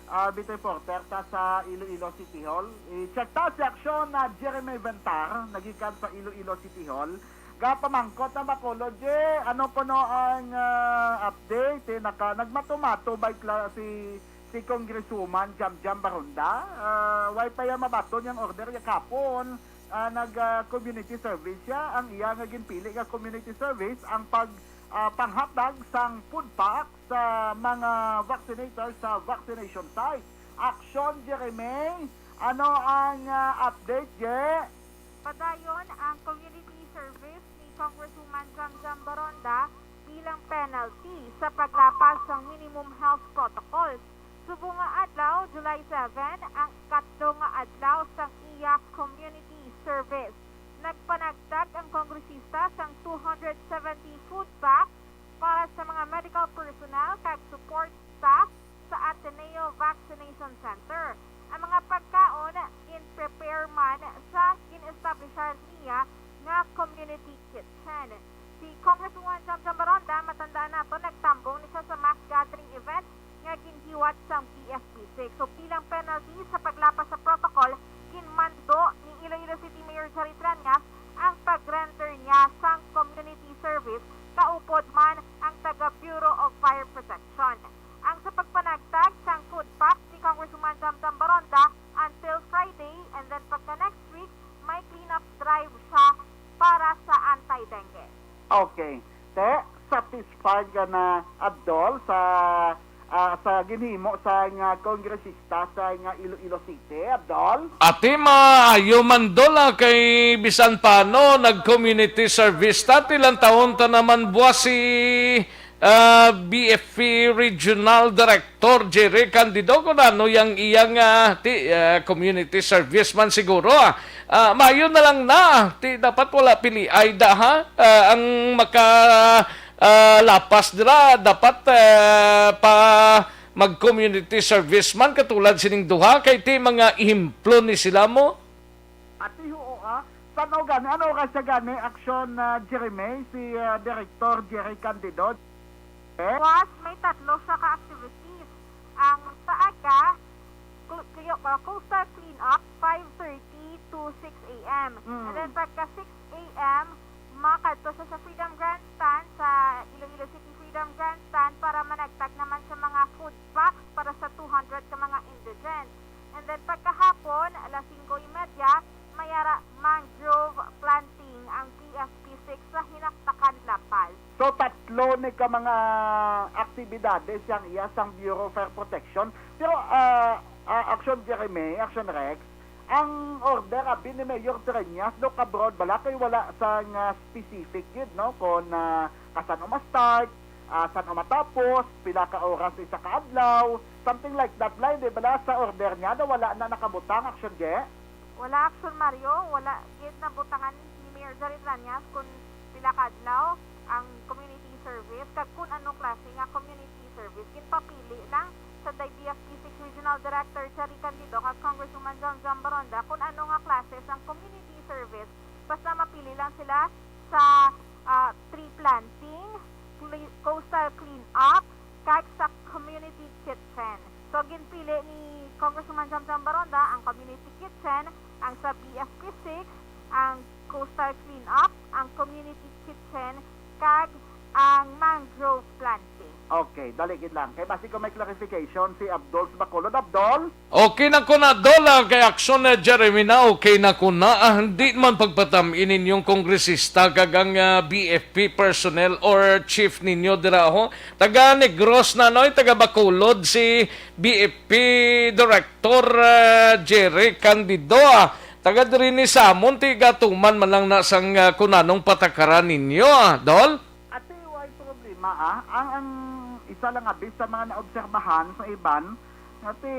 ah, bitoy reporter ta sa Iloilo City Hall. I-check ta si aksyon na Jeremy Ventar, nagikan sa Iloilo City Hall. Gapamangkot na Bacolod, je, ano kuno ang, ah, update? Eh, naka-, nagmato-mato ba itla si, si Congresswoman Jam Jam Baronda? Ah, way pa iya mabaton yang order ya kapon. Ah, nag, ah, community service siya. Ang iya nga ginpili nga community service, ang pag ah, panghatag sang food pack sa mga vaccinators sa vaccination site. Action, Jeremy, ano ang, ah, update, Je? Padayon ang community service ni Congresswoman Jamjam Baronda bilang penalty sa paglapas sang minimum health protocols. Subong nga adlaw, July seven, ang ikatlo nga adlaw sang iya community service. Nagpanagtag ang kongresista sang two hundred seventy food packs para sa mga medical personnel kag support staff sa Ateneo Vaccination Center. Ang mga pagkaon gin-prepare man sa gin-establishar niya nga community kitchen. Si Congresswoman Jamjam Baronda, matandaan nato, nagtambong ni siya sa mass gathering event nga ginhiwat sang B F P six. So, bilang penalty sa paglapas sa protocol, ginmando ni Iloilo City Mayor Jerry Treñas ang pag-render niya sang community service kaupod man ang taga Bureau of Fire Protection. Ang sa pagpanagtag sang food pack ni Congresswoman Jamjam Baronda until Friday, and then pagka next week, may cleanup drive siya para sa anti-dengue. Okay. Te, satisfied ka na, Abdol, sa, ah, sa ginhimo sa nga kongresista sa nga Iloilo City, Abdol? Ati, maayo man, Dol, ah, kay bisan paano nag-community service ta, ti lang taon ta naman buwas si, ah, B F P Regional Director Jerry Candido, kung ano yang iyang, ah, ti, ah, community service man siguro, ah. Ah, maayo na lang na, ti dapat wala piliay da, ha? Ah, ang maka, ah, lapas dira, dapat, ah, pa mag-community service man katulad sining duha, kay ti mga ehemplo ni sila mo. Ati, oo, ah. San-o gani? Ano oras siya gani, Action, ah, Jeremy, si, ah, Director Jerry Candido? Eh? Buwas, may tatlo siya ka activities. Ang sa aga, cl-, cl-, uh, coastal cleanup, five thirty to six a m. Mm. And then pagka six a m, makadto siya sa Freedom Grandstand, sa Iloilo City Freedom Grandstand, para managtag naman sa mga food packs para sa two hundred ka mga indigent. And then pagkahapon, alas singko y media, may ara mangrove planting ang B F P six sa Hinaktakan, La Paz. So, tatlo ni ka mga aktibidades yang iya sang Bureau of Fire Protection. Pero, ah, ah, Action Jeremy, Action Rex, ang order abi ni Mayor Treñas daw ka-broad bala kay wala sang, ah, specific gid, no, kon, ah, kasan-o ma-start, ah, san-o matapos, pila ka oras isa ka adlaw, something like that. Lain di bala sa order niya daw wala na nakabutang, Action Je? Wala, Action Mario, wala gid nabutangan ni Mayor Jerry Treñas kung pila ka adlaw ang community service kag kung anong klase nga community service. Ginpapili lang sa B F P six Regional Director Jerry Candido kag Congresswoman Jamjam Baronda kung ano nga klase sang community service. Basta mapili lang sila sa, ah, tree planting, cle-, coastal cleanup, kag sa community kitchen. So, ginpili ni Congresswoman Jamjam Baronda ang community kitchen, ang sa B F P six, ang coastal cleanup, ang community kitchen, kag ang mangrove planting. Okay, dali gid lang. Kay basi ko may clarification si Abdol sa Bacolod. Abdol? Okay na ko na, Dol, ah, kay Action, eh, Jeremy na, okay na ko na. Ah, hindi man pagpatami ninyong kongresista kag ang, ah, B F P personnel or chief ninyo dira, ho. Taga Negros na, no? Taga Bacolod si B F P Director, ah, Jerry Candido, ah. Taga diri ni Samon, ti gatuman man lang na sang, ah, kunanong patakaran ninyo, ah, Dol? Ati, way problema, ah. Ang, ang isa lang abi sa mga naobserbahan sa iban, nga ti,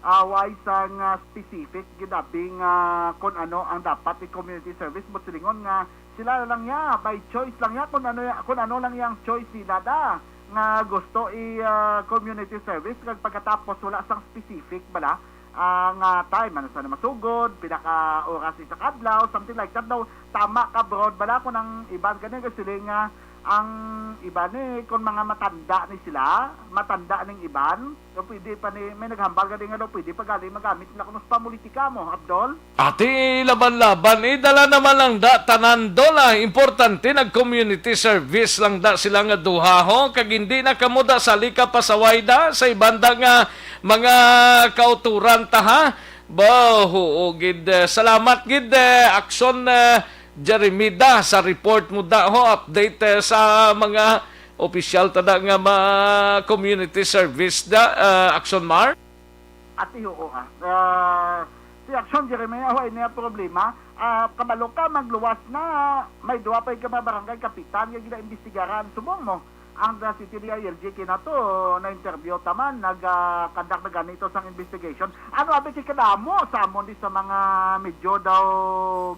ah, way sang, ah, specific gid abi nga kun ano ang dapat i-community service, but silingon nga sila lang ya, by choice lang ya, kun ano ya, kun ano lang yang choice nila da, nga gusto i, ah, community service, kag pagkatapos wala sang specific bala, ah, nga time, ano sa na masugod, pila ka oras isa ka adlaw, something like that daw. Tama ka, broad bala, kung ang iban gani gasiling nga ang iban ni, kung mga matanda ni sila, matanda ning iban, daw pwede pa ni, may naghambal gani nga daw pwede pa gani magamit nila kuno sa pamulitika mo, Abdol. Ati, laban-laban, eh, dala naman lang da, tanan, Dol, ah. Importante, nag-community service lang da sila nga duha, ho, kag hindi na kamo da sali ka pasaway da sa ibanda nga mga kauturan ta, ha? Ba, huo gid, eh. Salamat gid, eh, Action, eh, Jeremy, da, sa report mo da, ho, update, eh, sa mga opisyal ta da nga ma-, community service da, ah, Action Mar? Ati, oo, ah. Ah, si Action Jeremy, way niya problema. Ah, kabalo ka, magluwas na, may duwa pa ka mga barangay kapitan nga ginaimbestigaran. Subong mo, ang, ah, City D I L G kinato, na-interview ta man, nag, ah, conduct na ganito sang investigation. Ano abi kay kadamo sa amon di sa mga medyo daw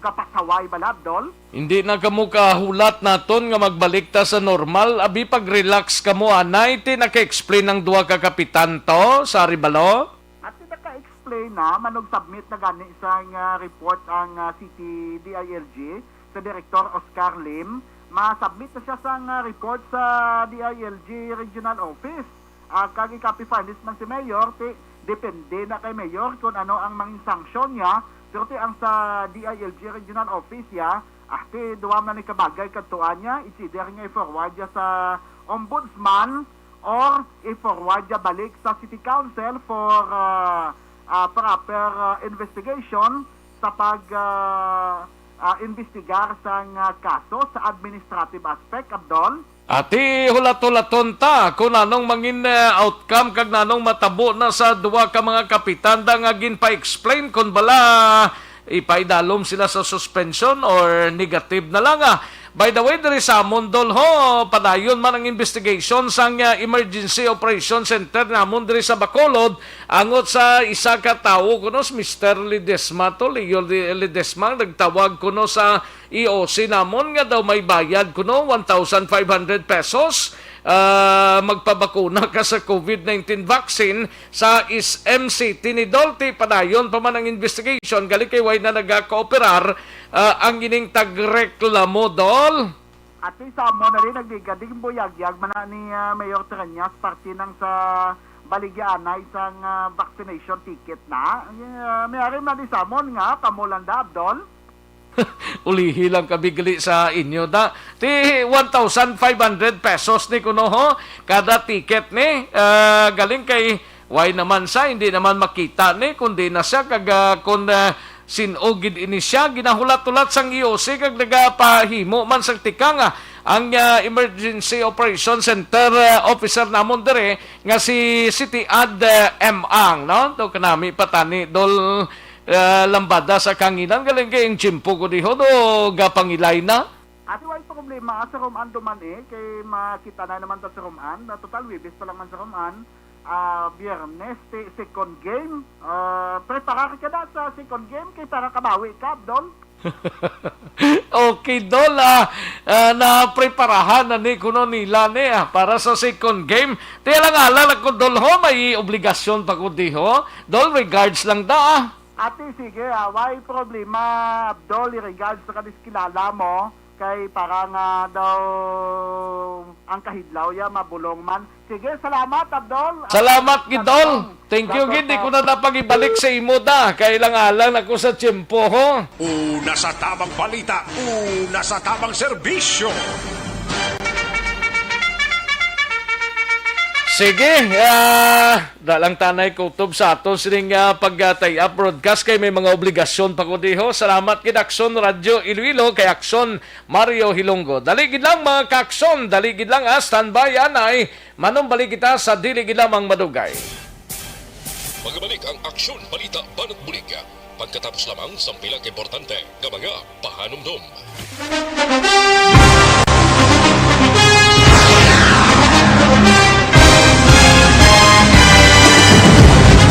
gapasaway bala, Abdol? Hindi na kamo kahulat naton nga magbalik ta sa normal. Abi, pag-relax kamo, anay, ti naka-explain ang duha ka kapitan to sa Arevalo? At naka-explain na, manog-submit na gani sang, ah, report ang, ah, City D I L G sa Director Oscar Lim. Ma-submit na siya sang, ah, report sa D I L G Regional Office. Ah, kag i-copy furnish man si Mayor, ti depende na kay Mayor kung ano ang mangin sanction niya. Pero ti ang sa D I L G Regional Office ya, ah, ti duwa man ni kabagay kadtuan niya, it's either nga i-forward niya sa Ombudsman or i-forward niya balik sa City Council for, ah, ah, proper, ah, investigation sa pag, ah, ah, investigar sang, ah, kaso sa administrative aspect, Abdol. Ati, hulat-hulaton ta kung anong mangin, eh, outcome kag nanong matabo na sa duwa ka mga kapitan da nga ginpa-explain kon bala ipaidalom sila sa suspension or negative na lang, ah. By the way, diri sa amon, Dol, ho, padayon man ang investigation sang, ah, Emergency Operation Center namon diri sa Bacolod angot sa isa ka tawo kuno, si Mister Ledesma to, Leo Ledesma, nagtawag kuno sa E O C namon nga daw may bayad kuno one thousand five hundred pesos, ah, magpabakuna ka sa COVID nineteen vaccine sa S M City ni Dol. Ti padayon pa man ang investigation, gali kay way na nagakooperar, ah, ang ining tagreklamo, Dol. Ati, sa amo na rin, nagdigadig buyagyag man na ni, ah, Mayor Treñas, parte nang sa baligyaanay sang, ah, vaccination ticket na. Ah, may ari man di sa amon nga, kamo lang da, Abdol. Ulihi lang kami gali sa inyo, da. Ti one thousand five hundred pesos ni kuno, ho, kada ticket ni. Ah, galing kay, why naman sa, hindi naman makita ni, kundi na siya, kag, ah, kun, ah, sin-o gid ini siya, ginahulat-hulat sang E O C, kag nagapahimo man sang tikang, ah, ang, ah, Emergency Operation Center, ah, officer namon dire, nga si City Ad, ah, M Ang, no? Do kanami patani, Dol, ah, Lambada sa Kanginan, galing kay ang tiyempo ko diho, do gapangilay na. Ati, way problema, ah, sa Roman duman, eh, kay makita na naman ta sa Roman, na total, Webes pa lang man sa Roman, ah, Biyernes, ti-, second game. Ah, preparar ka na sa second game kay para kabawi ka, Abdol. Okay, Dol, ah, ah, napreparahan na ni kuno nila ni, ah, para sa second game. Ti alang-alang ako, Dol, ho, may obligasyon pa ko diho. Dol, regards lang da, ah. Ati, sige, ah, way problema, Abdol, i-regards sa kadiskilala mo, kay para nga daw ang kahidlaw ya mabulong man. Sige, salamat, Abdol. Salamat, Gidol. Thank you, Gid. Di ko na napag-ibalik sa imo, da. Kailang-alang ako sa tiyempo, ho. Una sa tabang balita, una sa tabang serbisyo. Sige, ah, da lang tanay kutob sa ato sining, ah, pag, ah, tie-up broadcast kay may mga obligasyon pa ko diho. Salamat gid, Aksyon Radyo Iloilo, kay Aksyon Mario Hilonggo. Dali gid lang, mga ka-Aksyon, dali gid lang, ah, standby anay. Manumbalik kita sa dili gid lamang madugay. Magabalik ang Aksyon Balita Banat Bulig. Pagkatapos lamang sang pila ka importante nga mga pahanumdom.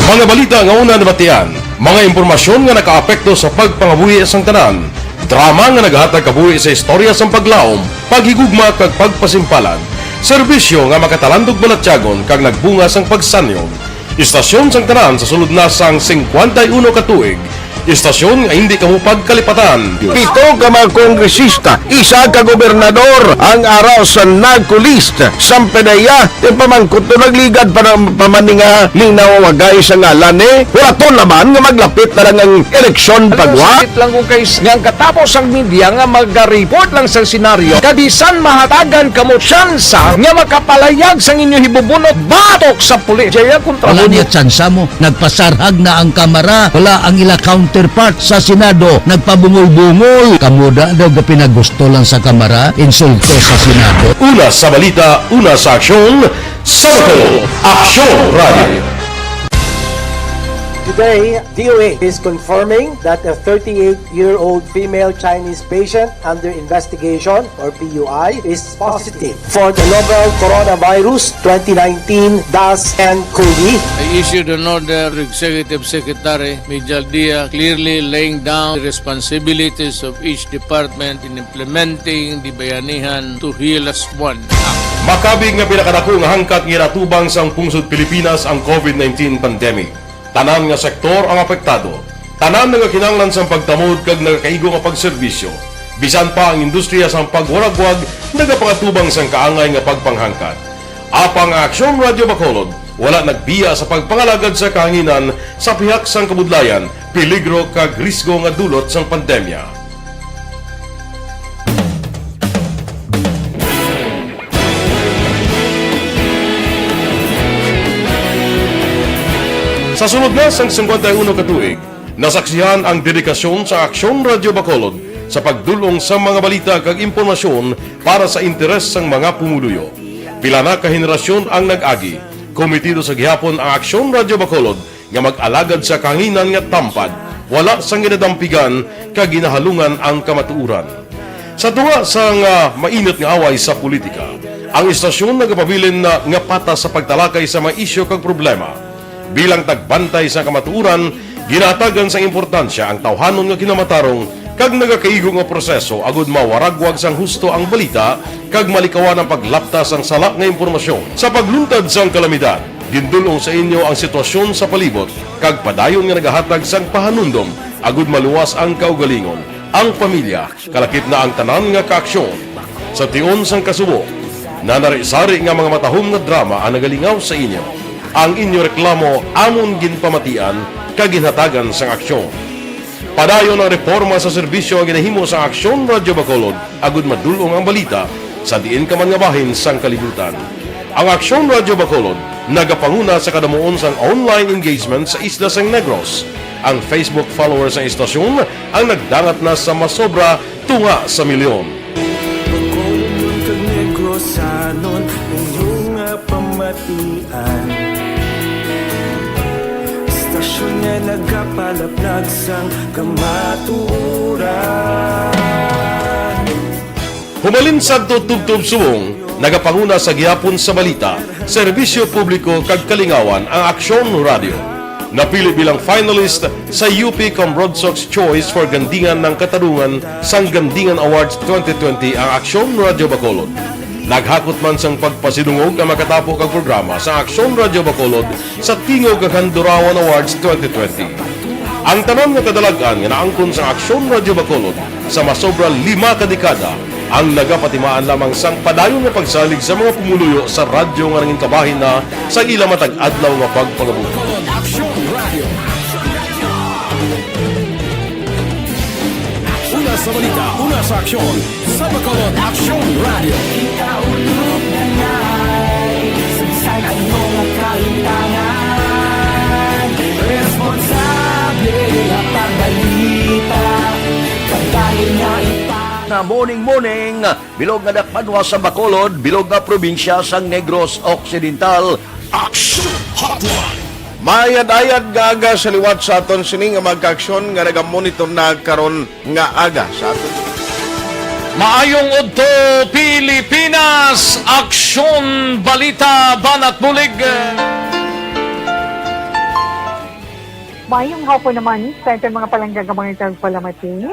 Mga balita nga una nabatian, mga impormasyon nga nakaapekto sa pagpangabuhi sang tanan, drama nga naghatag kabuhi sa istorya sang paglaom, paghigugma kag pagpasimpalan, serbisyo nga makatalandog balatyagon kag nagbunga sang pagsanyog. Istasyon sang tanan sa sulod na sang singkwenta y uno ka tuig. Istasyon nga hindi kamo pagkalipatan. Pito ka mga kongresista, isa ka gobernador ang ara sa NAGCO list. Sampedeya, yung pamangkot to nagligad pa ng pamaninga, linaw wagay sa ngalan ni. Wala to naman nga maglapit na lang ang eleksyon pagwa. Sakit lang kung kay nga ang katapos ang media nga mag-report lang sa senaryo, kabisan mahatagan kamo tsansa nga makapalayag sang inyo hibubunot batok sa pulis. Jaya kontra Wala mo. Niya tsansa mo. Nagpasarhag na ang kamara. Wala ang ila counter. Part sa Senado, nagpabungol-bungol. Kamo da daw gapinagusto lang sa Kamara, insulto sa Senado. Una sa balita, una sa aksyon, sa Bacolod, Aksyon Radio. Today, D O A is confirming that a thirty-eight-year-old female Chinese patient under investigation, or P U I, is positive for the novel coronavirus twenty nineteen dash N COVID. I issued an order to Executive Secretary Mijal Dia, clearly laying down the responsibilities of each department in implementing the Bayanihan to Heal As One Act. Makabig nga pinakadako nga hangkat nga ginatubang sang pungsod Pilipinas ang COVID nineteen pandemic. Tanan nga sektor ang apektado. Tanan nga kinahanglan sang pagtamod kag nagakaigo nga pagserbisyo. Bisan pa ang industriya sang pagwaragwag nagapangatubang sang kaangay nga pagpanghangkat. Apang ang Aksyon Radio Bacolod wala nagbiya sa pagpangalagad sa kahanginan sa pihak sang kabudlayan, peligro kag risgo nga dulot sang pandemya. Sa sulod na sang singkwenta y uno ka tuig, nasaksihan ang dedikasyon sa Aksyon Radio Bacolod sa pagdul-ong sa mga balita kag impormasyon para sa interes sang mga pumuluyo. Pila na ka henerasyon ang nag-agi. Komitido sa gihapon ang Aksyon Radio Bacolod nga mag-alagad sa kahanginan nga tampad, wala sang ginadampigan kag ginahalungan ang kamatuoran. Sa tunga sang, ah, mainit nga away sa politika, ang istasyon nagapabilin na nga patas sa pagtalakay sa mga isyu kag problema. Bilang tagbantay sa kamatuoran, ginahatagan sang importansya ang tawhanon nga kinamatarong kag nagakaigo nga proseso agud mawaragwag sang husto ang balita kag malikawan ang paglapta sang sala nga impormasyon. Sa pagluntad sang kalamidad, gindul-ong sa inyo ang sitwasyon sa palibot kag padayon nga nagahatag sang pahanumdom agud maluwas ang kaugalingon, ang pamilya, kalakip na ang tanan nga kaaksyon. Sa tion sang kasubo, nanari-sari nga mga matahom nga drama ang nagalingaw sa inyo. Ang inyo reklamo amon ginpamatian kag ginhatagan sang aksyon. Padayon ang reporma sa serbisyo nga ginahimo sang Aksyon Radio Bacolod agud madul-ong ang balita sa diin ka man nga bahin sang kalibutan. Ang Aksyon Radio Bacolod nagapanguna sa kadamuon sang online engagement sa isla sang Negros. Ang Facebook followers sang istasyon ang nagdangat na sa masobra tunga sa milyon. Bacolod kag Negrosanon, inyo nga pamatian. Istasyon nga nagapalaplag sang kamatuoran. Humalin sadto tubtob subong, nagapanguna sa gihapon sa balita, serbisyo publiko kag kalingawan ang Aksyon Radio. Napili bilang finalist sa U P Cambrodsoc's Choice for Gandingan ng Katarungan sang Gandingan Awards twenty twenty ang Aksyon Radio Bacolod. Naghakot man sang pagpasidungog ang makatapo kag programa sa Aksyon Radio Bacolod sa Tingog kag Handurawan Awards twenty twenty. Ang tanan nga kadalag-an nga naangkon sang Aksyon Radio Bacolod sa masobra lima ka dekada ang nagapatimaan lamang sang padayon nga pagsalig sa mga pumuluyo sa radyo nga nangin kabahin na sa ila matag adlaw nga pagpangabuhi. Aksyon Radio. Una sa balita, una sa aksyon, sa Bacolod Aksyon Radio. Kita ulog na ngay, sagsag ang mga kaintangan. Responsable nga pagbalita, kabahin nga ipa- Na morning, morning, bilog nga dakpanwa sa Bacolod, bilog nga probinsya sang Negros Occidental. Action Hotline. Maayad-ayad nga aga sa liwat sa aton sini nga mga kaaksyon nga nagamonitor na karon nga aga sa aton. Maayong udto, Pilipinas! Aksyon, balita, banat, bulig. Maayong hapon naman sa aton mga palangga nga mga tagpalamati.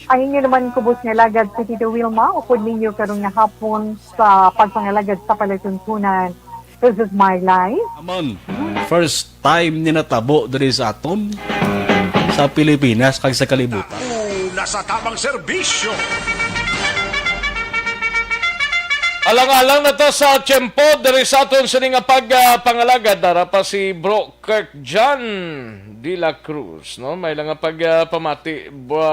Ang inyo naman kubos nga alagad si Tito Wilma, upod ninyo karon nga hapon sa pagpangalagad sa palatuntunan. This is my life. Amon, first time ni natabo diri sa aton, sa Pilipinas, kag sa kalibutan. Una sa tamang serbisyo. Alang-alang na ta sa tiyempo diri sa aton sini nga pag, ah, pangalagad. Dara pa si Bro Kirk John de la Cruz, no? May lang nga pag, ah, pamati, Bro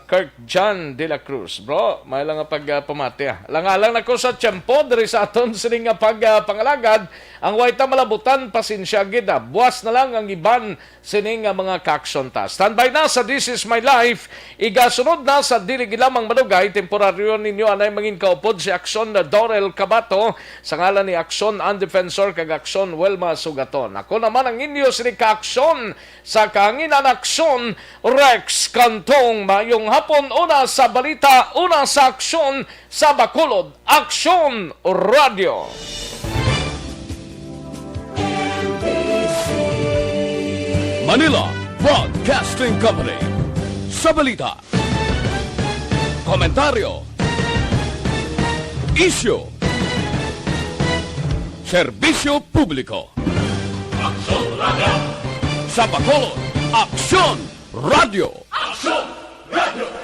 Kirk John de la Cruz. Bro, may lang nga pag, ah, pamati, ah. Alang-alang na ko sa tiyempo diri sa aton sini nga pag, ah, pangalagad. Ang way ta malabutan, pasensya gid, ah. Buwas na lang ang iban sini nga mga kaaksyon ta. Standby na sa This Is My Life. Igasunod na sa dili gid lamang madugay, temporaryo ninyo anay mangin kaupod si Aksyon na Dorel Cabato sa ngalan ni Aksyon Ann Defensor kag Aksyon Wilma Sugaton. Ako naman ang inyo sini kaaksyon sa kahanginan, Aksyon Rex Cantong. Mayong hapon, una sa balita, una sa aksyon, sa Bacolod, Aksyon Radio. Manila Broadcasting Company. Sa balita, komentaryo, isyu, serbisyo publiko. Aksyon Radio. Sa Bacolod, Aksyon Radio. Aksyon